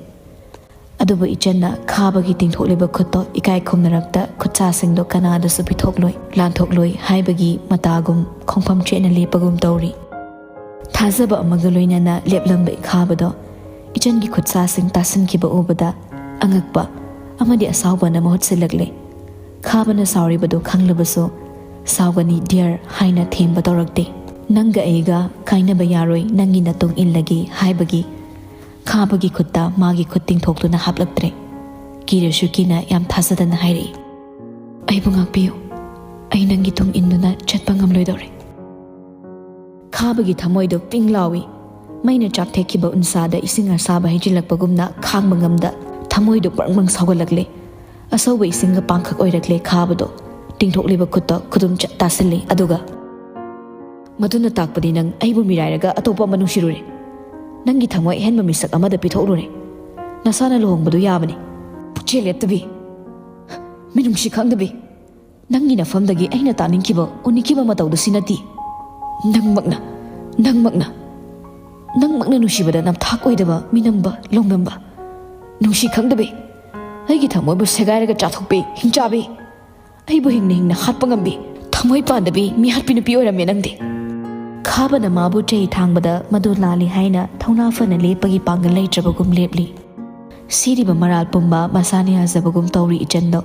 ꯑꯗꯨꯕꯨ ꯏꯆꯟꯅ ꯈꯥꯕꯒꯤ ꯇꯤꯡꯊꯣꯛꯂꯤꯕ ꯈꯨꯠꯇꯣ ꯏꯀꯥꯏ ꯈꯨꯝꯅꯔꯛꯇ ꯈꯨꯠꯁꯥꯁꯤꯡꯗꯣ ꯀꯅꯥꯗꯁꯨ ꯄꯤꯊꯣꯛꯂꯣꯏ, ꯂꯥꯟꯊꯣꯛꯂꯣꯏ ꯍꯥꯏꯕꯒꯤ ꯃꯇꯥꯒꯨꯝ ꯈꯣꯡꯐꯝ ꯆꯦꯠꯅ ꯂꯦꯞꯄꯒꯨꯝ ꯇꯧꯔꯤ꯫ ꯊꯥꯖꯕ ꯑꯃꯒ ꯂꯣꯏꯅꯅ ꯂꯦꯞꯂꯝꯕ ꯈꯥꯕꯗꯣ ꯏꯆꯟꯒꯤ ꯈꯨꯠꯁꯥꯁꯤꯡ ꯇꯥꯁꯤꯟꯈꯤꯕ ꯎꯕꯗ ꯑꯉꯛꯄ ꯑꯃꯗꯤ ꯑꯁꯥꯎꯕꯅ ꯃꯍꯨꯠ ꯁꯤꯜꯂꯛꯂꯦ꯫ ꯈꯥꯕꯅ ꯁꯥꯎꯔꯤꯕꯗꯨ ꯈꯪꯂꯕꯁꯨ, "ꯁꯥꯎꯒꯅꯤ ꯗꯤꯌꯔ" ꯍꯥꯏꯅ ꯊꯦꯝꯕ ꯇꯧꯔꯛꯇꯦ꯫ "ꯅꯪꯒ ꯑꯩꯒ ꯀꯥꯏꯅꯕ ꯌꯥꯔꯣꯏ, ꯅꯪꯒꯤ ꯅꯇꯨꯡ ꯏꯜꯂꯒꯦ" ꯍꯥꯏꯕꯒꯤ ꯈꯥꯕꯒꯤ ꯈꯨꯠꯇ ꯃꯥꯒꯤ ꯈꯨꯠ ꯇꯤꯡꯊꯣꯛꯇꯨꯅ ꯍꯥꯞꯂꯛꯇ꯭ꯔꯦ꯫ ꯀꯤꯔꯁꯨ ꯀꯤꯅ ꯌꯥꯝ ꯊꯥꯖꯗꯅ ꯍꯥꯏꯔꯛꯏ, "ꯑꯩꯕꯨ ꯉꯥꯛꯄꯤꯌꯨ, ꯑꯩ ꯅꯪꯒꯤ ꯇꯨꯡ ꯏꯟꯗꯨꯅ ꯆꯠꯄ ꯉꯝꯂꯣꯏꯗꯧꯔꯦ꯫" ꯈꯥꯕꯒꯤ ꯊꯃꯣꯏꯗꯣ ꯄꯤꯡ ꯂꯥꯎꯏ꯫ ꯃꯩꯅ ꯆꯥꯛꯊꯦꯛꯈꯤꯕ ꯎꯟꯁꯥꯗ ꯏꯁꯤꯡ ꯑꯁꯥꯕ ꯍꯩꯖꯤꯜꯂꯛꯄꯒꯨꯝꯅ ꯈꯥꯡꯕ ꯉꯝꯗ ꯊꯃꯣꯏꯗꯣ ꯕ꯭ꯔꯪ ꯕ꯭ꯔꯪ ꯁꯥꯎꯒꯠꯂꯛꯂꯦ꯫ ꯑꯁꯧꯕ ꯏꯁꯤꯡꯒ ꯄꯥꯡꯈꯛ ꯑꯣꯏꯔꯛꯂꯦ ꯈꯥꯕꯗꯣ꯫ ꯇꯤꯡꯊꯣꯛꯂꯤꯕ ꯈꯨꯠꯇꯣ ꯈꯨꯗꯨꯝ ꯆꯠ ꯇꯥꯁꯤꯜꯂꯤ, ꯑꯗꯨꯒ, "ꯃꯗꯨꯅ ꯇꯥꯛꯄꯗꯤ ꯅꯪ ꯑꯩꯕꯨ ꯃꯤꯔꯥꯏꯔꯒ ꯑꯇꯣꯞꯄ ꯑꯃ ꯅꯨꯡꯁꯤꯔꯨꯔꯦ꯫ ꯅꯪꯒꯤ ꯊꯃꯣꯏ ꯑꯍꯦꯟꯕ ꯃꯤꯁꯛ ꯑꯃꯗ ꯄꯤꯊꯣꯛꯂꯨꯔꯦ꯫ ꯅꯁꯥꯅ ꯂꯨꯍꯣꯡꯕꯗꯨ ꯌꯥꯕꯅꯤ꯫ ꯄꯨꯛꯆꯦꯜ ꯂꯦꯞꯇꯕꯤ, ꯃꯤꯅꯨꯡꯁꯤ ꯈꯪꯗꯕꯤ, ꯅꯪꯒꯤ ꯅꯐꯝꯗꯒꯤ ꯑꯩꯅ ꯇꯥꯅꯤꯡꯈꯤꯕ, ꯎꯅꯤꯡꯈꯤꯕ ꯃꯇꯧꯗꯨ ꯁꯤ ꯅꯠꯇꯦ꯫ ꯅꯪꯃꯛꯅ, ꯅꯪꯃꯛꯅ, ꯅꯪꯃꯛꯅ ꯅꯨꯡꯁꯤꯕꯗ ꯅꯝꯊꯥꯛ ꯑꯣꯏꯗꯕ, ꯃꯤꯅꯝꯕ, ꯂꯧꯅꯝꯕ, ꯅꯨꯡꯁꯤ ꯈꯪꯗꯕꯤ, ꯑꯩꯒꯤ ꯊꯃꯣꯏꯕꯨ ꯁꯦꯒꯥꯏꯔꯒ ꯆꯥꯊꯣꯛꯄꯤ, ꯍꯤꯡꯆꯥꯕꯤ, ꯑꯩꯕꯨ ꯍꯤꯡꯅ ꯍꯤꯡꯅ ꯍꯥꯠꯄ ꯉꯝꯕꯤ, ꯊꯃꯣꯏ ꯄꯥꯟꯗꯕꯤ, ꯃꯤꯍꯥꯠꯄꯤ ꯅꯨꯄꯤ ꯑꯣꯏꯔꯝꯃꯦ ꯅꯪꯗꯤ꯫ ꯈꯥꯕꯅ ꯃꯥꯕꯨ ꯆꯩ ꯊꯥꯡꯕꯗ ꯃꯗꯨ ꯂꯥꯜꯂꯤ ꯍꯥꯏꯅ ꯊꯧꯅꯥ ꯐꯅ ꯂꯦꯞꯄꯒꯤ ꯄꯥꯡꯒꯜ ꯂꯩꯇ꯭ꯔꯕꯒꯨꯝ ꯂꯦꯞꯂꯤ꯫ ꯁꯤꯔꯤꯕ ꯃꯔꯥꯜ ꯄꯨꯝꯕ ꯃꯁꯥꯅ ꯌꯥꯖꯕꯒꯨꯝ ꯇꯧꯔꯤ ꯏꯆꯟꯗꯣ꯫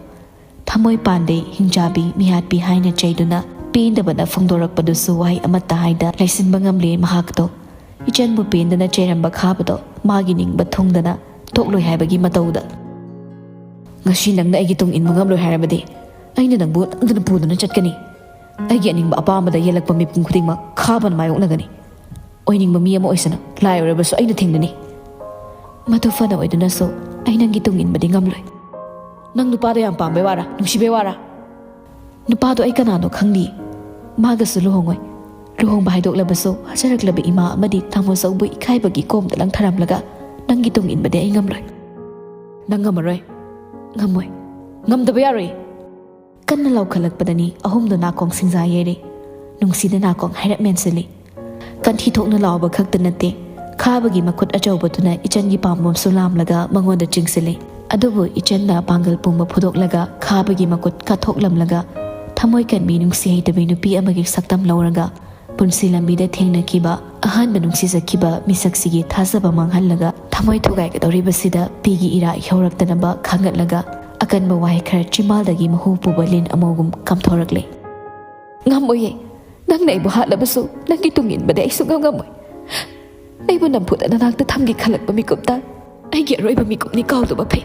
ꯊꯃꯣꯏ ꯄꯥꯟꯗꯦ, ꯍꯤꯡꯆꯥꯕꯤ, ꯃꯤꯍꯥꯠꯄꯤ ꯍꯥꯏꯅ ꯆꯩꯗꯨꯅ ꯄꯦꯟꯗꯕꯅ ꯐꯣꯡꯗꯣꯔꯛꯄꯗꯨꯁꯨ ꯋꯥꯍꯩ ꯑꯃꯠꯇ ꯍꯥꯏꯗ ꯂꯩꯁꯤꯟꯕ ꯉꯝꯂꯦ ꯃꯍꯥꯛꯇꯣ꯫ ꯏꯆꯟꯕꯨ ꯄꯦꯟꯗꯅ ꯆꯩꯔꯝꯕ ꯈꯥꯕꯗꯣ ꯃꯥꯒꯤ ꯅꯤꯡꯕ ꯊꯨꯡꯗꯅ ꯇꯣꯛꯂꯣꯏ ꯍꯥꯏꯕꯒꯤ ꯃꯇꯧꯗ꯫ "ꯉꯁꯤ ꯅꯪꯅ ꯑꯩꯒꯤ ꯇꯨꯡ ꯏꯟꯕ ꯉꯝꯂꯣꯏ ꯍꯥꯏꯔꯕꯗꯤ ꯑꯩꯅ ꯅꯪꯕꯨ ꯅꯝꯗꯨꯅ ꯄꯨꯗꯨꯅ ꯆꯠꯀꯅꯤ꯫ ꯑꯩꯒꯤ ꯑꯅꯤꯡꯕ ꯑꯄꯥꯝꯕꯗ ꯌꯦꯜꯂꯛꯄ ꯃꯤꯄꯨꯝ ꯈꯨꯗꯤꯡꯃꯛ ꯈꯥꯕꯅ ꯃꯥꯌꯣꯛꯅꯒꯅꯤ꯫ ꯑꯣꯏꯅꯤꯡꯕ ꯃꯤ ꯑꯃ ꯑꯣꯏꯁꯅꯨ, ꯂꯥꯏ ꯑꯣꯏꯔꯕꯁꯨ ꯑꯩꯅ ꯊꯤꯡꯒꯅꯤ꯫" "ꯃꯗꯨ ꯐꯅ ꯑꯣꯏꯗꯨꯅꯁꯨ ꯑꯩ ꯅꯪꯒꯤ ꯇꯨꯡ ꯏꯟꯕꯗꯤ ꯉꯝꯂꯣꯏ꯫" "ꯅꯪ ꯅꯨꯄꯥꯗ ꯌꯥꯝ ꯄꯥꯝꯕꯩ ꯋꯥꯔꯥ, ꯅꯨꯡꯁꯤꯕꯩ ꯋꯥꯔꯥ?" "ꯅꯨꯄꯥꯗꯣ ꯑꯩ ꯀꯅꯥꯅꯣ ꯈꯪꯗꯦ꯫ ꯃꯥꯒꯁꯨ ꯂꯨꯍꯣꯡꯉꯣꯏ꯫ ꯂꯨꯍꯣꯡꯕ ꯍꯥꯏꯗꯣꯛꯂꯕꯁꯨ ꯍꯥꯏꯖꯔꯛꯂꯕ ꯏꯃꯥ ꯑꯃꯗꯤ ꯇꯥꯃꯣ ꯆꯧꯕꯨ ꯏꯀꯥꯏꯕꯒꯤ ꯀꯣꯝꯗ ꯂꯪꯊꯔꯝꯂꯒ ꯅꯪꯒꯤ ꯇꯨꯡ ꯏꯟꯕꯗꯤ ꯑꯩ ꯉꯝꯂꯣꯏ꯫" "ꯅꯪ ꯉꯝꯃꯔꯣꯏ?" "ꯉꯝꯃꯣꯏ, ꯉꯝꯗꯕ ꯌꯥꯔꯣꯏ꯫" ꯀꯟꯅ ꯂꯥꯎꯈꯠꯂꯛꯄꯗꯅꯤ ꯑꯍꯨꯝꯗꯣ ꯅꯥꯀꯣꯡ ꯁꯤꯡꯖꯥ ꯌꯩꯔꯦ꯫ ꯅꯨꯡꯁꯤꯗ ꯅꯥꯀꯣꯡ ꯍꯥꯏꯔꯞ ꯃꯦꯟꯁꯤꯜꯂꯤ꯫ ꯀꯟꯊꯤ ꯊꯣꯛꯅ ꯂꯥꯎꯕ ꯈꯛꯇ ꯅꯠꯇꯦ, ꯈꯥꯕꯒꯤ ꯃꯈꯨꯠ ꯑꯆꯧꯕꯗꯨꯅ ꯏꯆꯟꯒꯤ ꯄꯥꯝꯕꯣꯝꯁꯨ ꯂꯥꯝꯂꯒ ꯃꯉꯣꯟꯗ ꯆꯤꯡꯁꯤꯜꯂꯤ꯫ ꯑꯗꯨꯕꯨ ꯏꯆꯟꯅ ꯄꯥꯡꯒꯜ ꯄꯨꯝꯕ ꯐꯨꯗꯣꯛꯂꯒ ꯈꯥꯕꯒꯤ ꯃꯈꯨꯠ ꯀꯥꯊꯣꯛꯂꯝꯂꯒ ꯊꯃꯣꯏ ꯀꯟꯕꯤ ꯅꯨꯡꯁꯤ ꯍꯩꯇꯕꯤ ꯅꯨꯄꯤ ꯑꯃꯒꯤ ꯁꯛꯇꯝ ꯂꯧꯔꯒ ꯄꯨꯟꯁꯤ ꯂꯝꯕꯤꯗ ꯊꯦꯡꯅꯈꯤꯕ ꯑꯍꯥꯟꯕ ꯅꯨꯡꯁꯤꯖꯈꯤꯕ ꯃꯤꯁꯛꯁꯤꯒꯤ ꯊꯥꯖꯕ ꯃꯥꯡꯍꯜꯂꯒ ꯊꯃꯣꯏ ꯊꯨꯒꯥꯏꯒꯗꯧꯔꯤꯕꯁꯤꯗ ꯄꯤꯒꯤ ꯏꯔꯥ ꯏꯍꯧꯔꯛꯇꯅꯕ ꯈꯥꯡꯒꯠꯂꯒ ꯑꯀꯟꯕ ꯋꯥꯍꯩ ꯈꯔ ꯆꯤꯝꯕꯥꯜꯗꯒꯤ ꯃꯍꯨ ꯄꯨꯕ ꯂꯤꯟ ꯑꯃꯒꯨꯝ ꯀꯥꯝꯊꯣꯔꯛꯂꯦ꯫ "ꯉꯝꯃꯣꯏꯌꯦ꯫ ꯅꯪꯅ ꯑꯩꯕꯨ ꯍꯥꯠꯂꯕꯁꯨ ꯅꯪꯒꯤ ꯇꯨꯡ ꯏꯟꯕꯗꯤ ꯑꯩ ꯁꯨꯡꯉꯝ ꯉꯝꯃꯣꯏ꯫ ꯑꯩꯕꯨ ꯅꯝꯐꯨꯗ ꯅꯅꯥꯛꯇ ꯊꯝꯒꯦ ꯈꯜꯂꯛꯄ ꯃꯤꯀꯨꯞꯇ ꯑꯩꯒꯤ ꯑꯔꯣꯏꯕ ꯃꯤꯀꯨꯞꯅꯤ ꯀꯥꯎꯗꯕ ꯐꯩ꯫"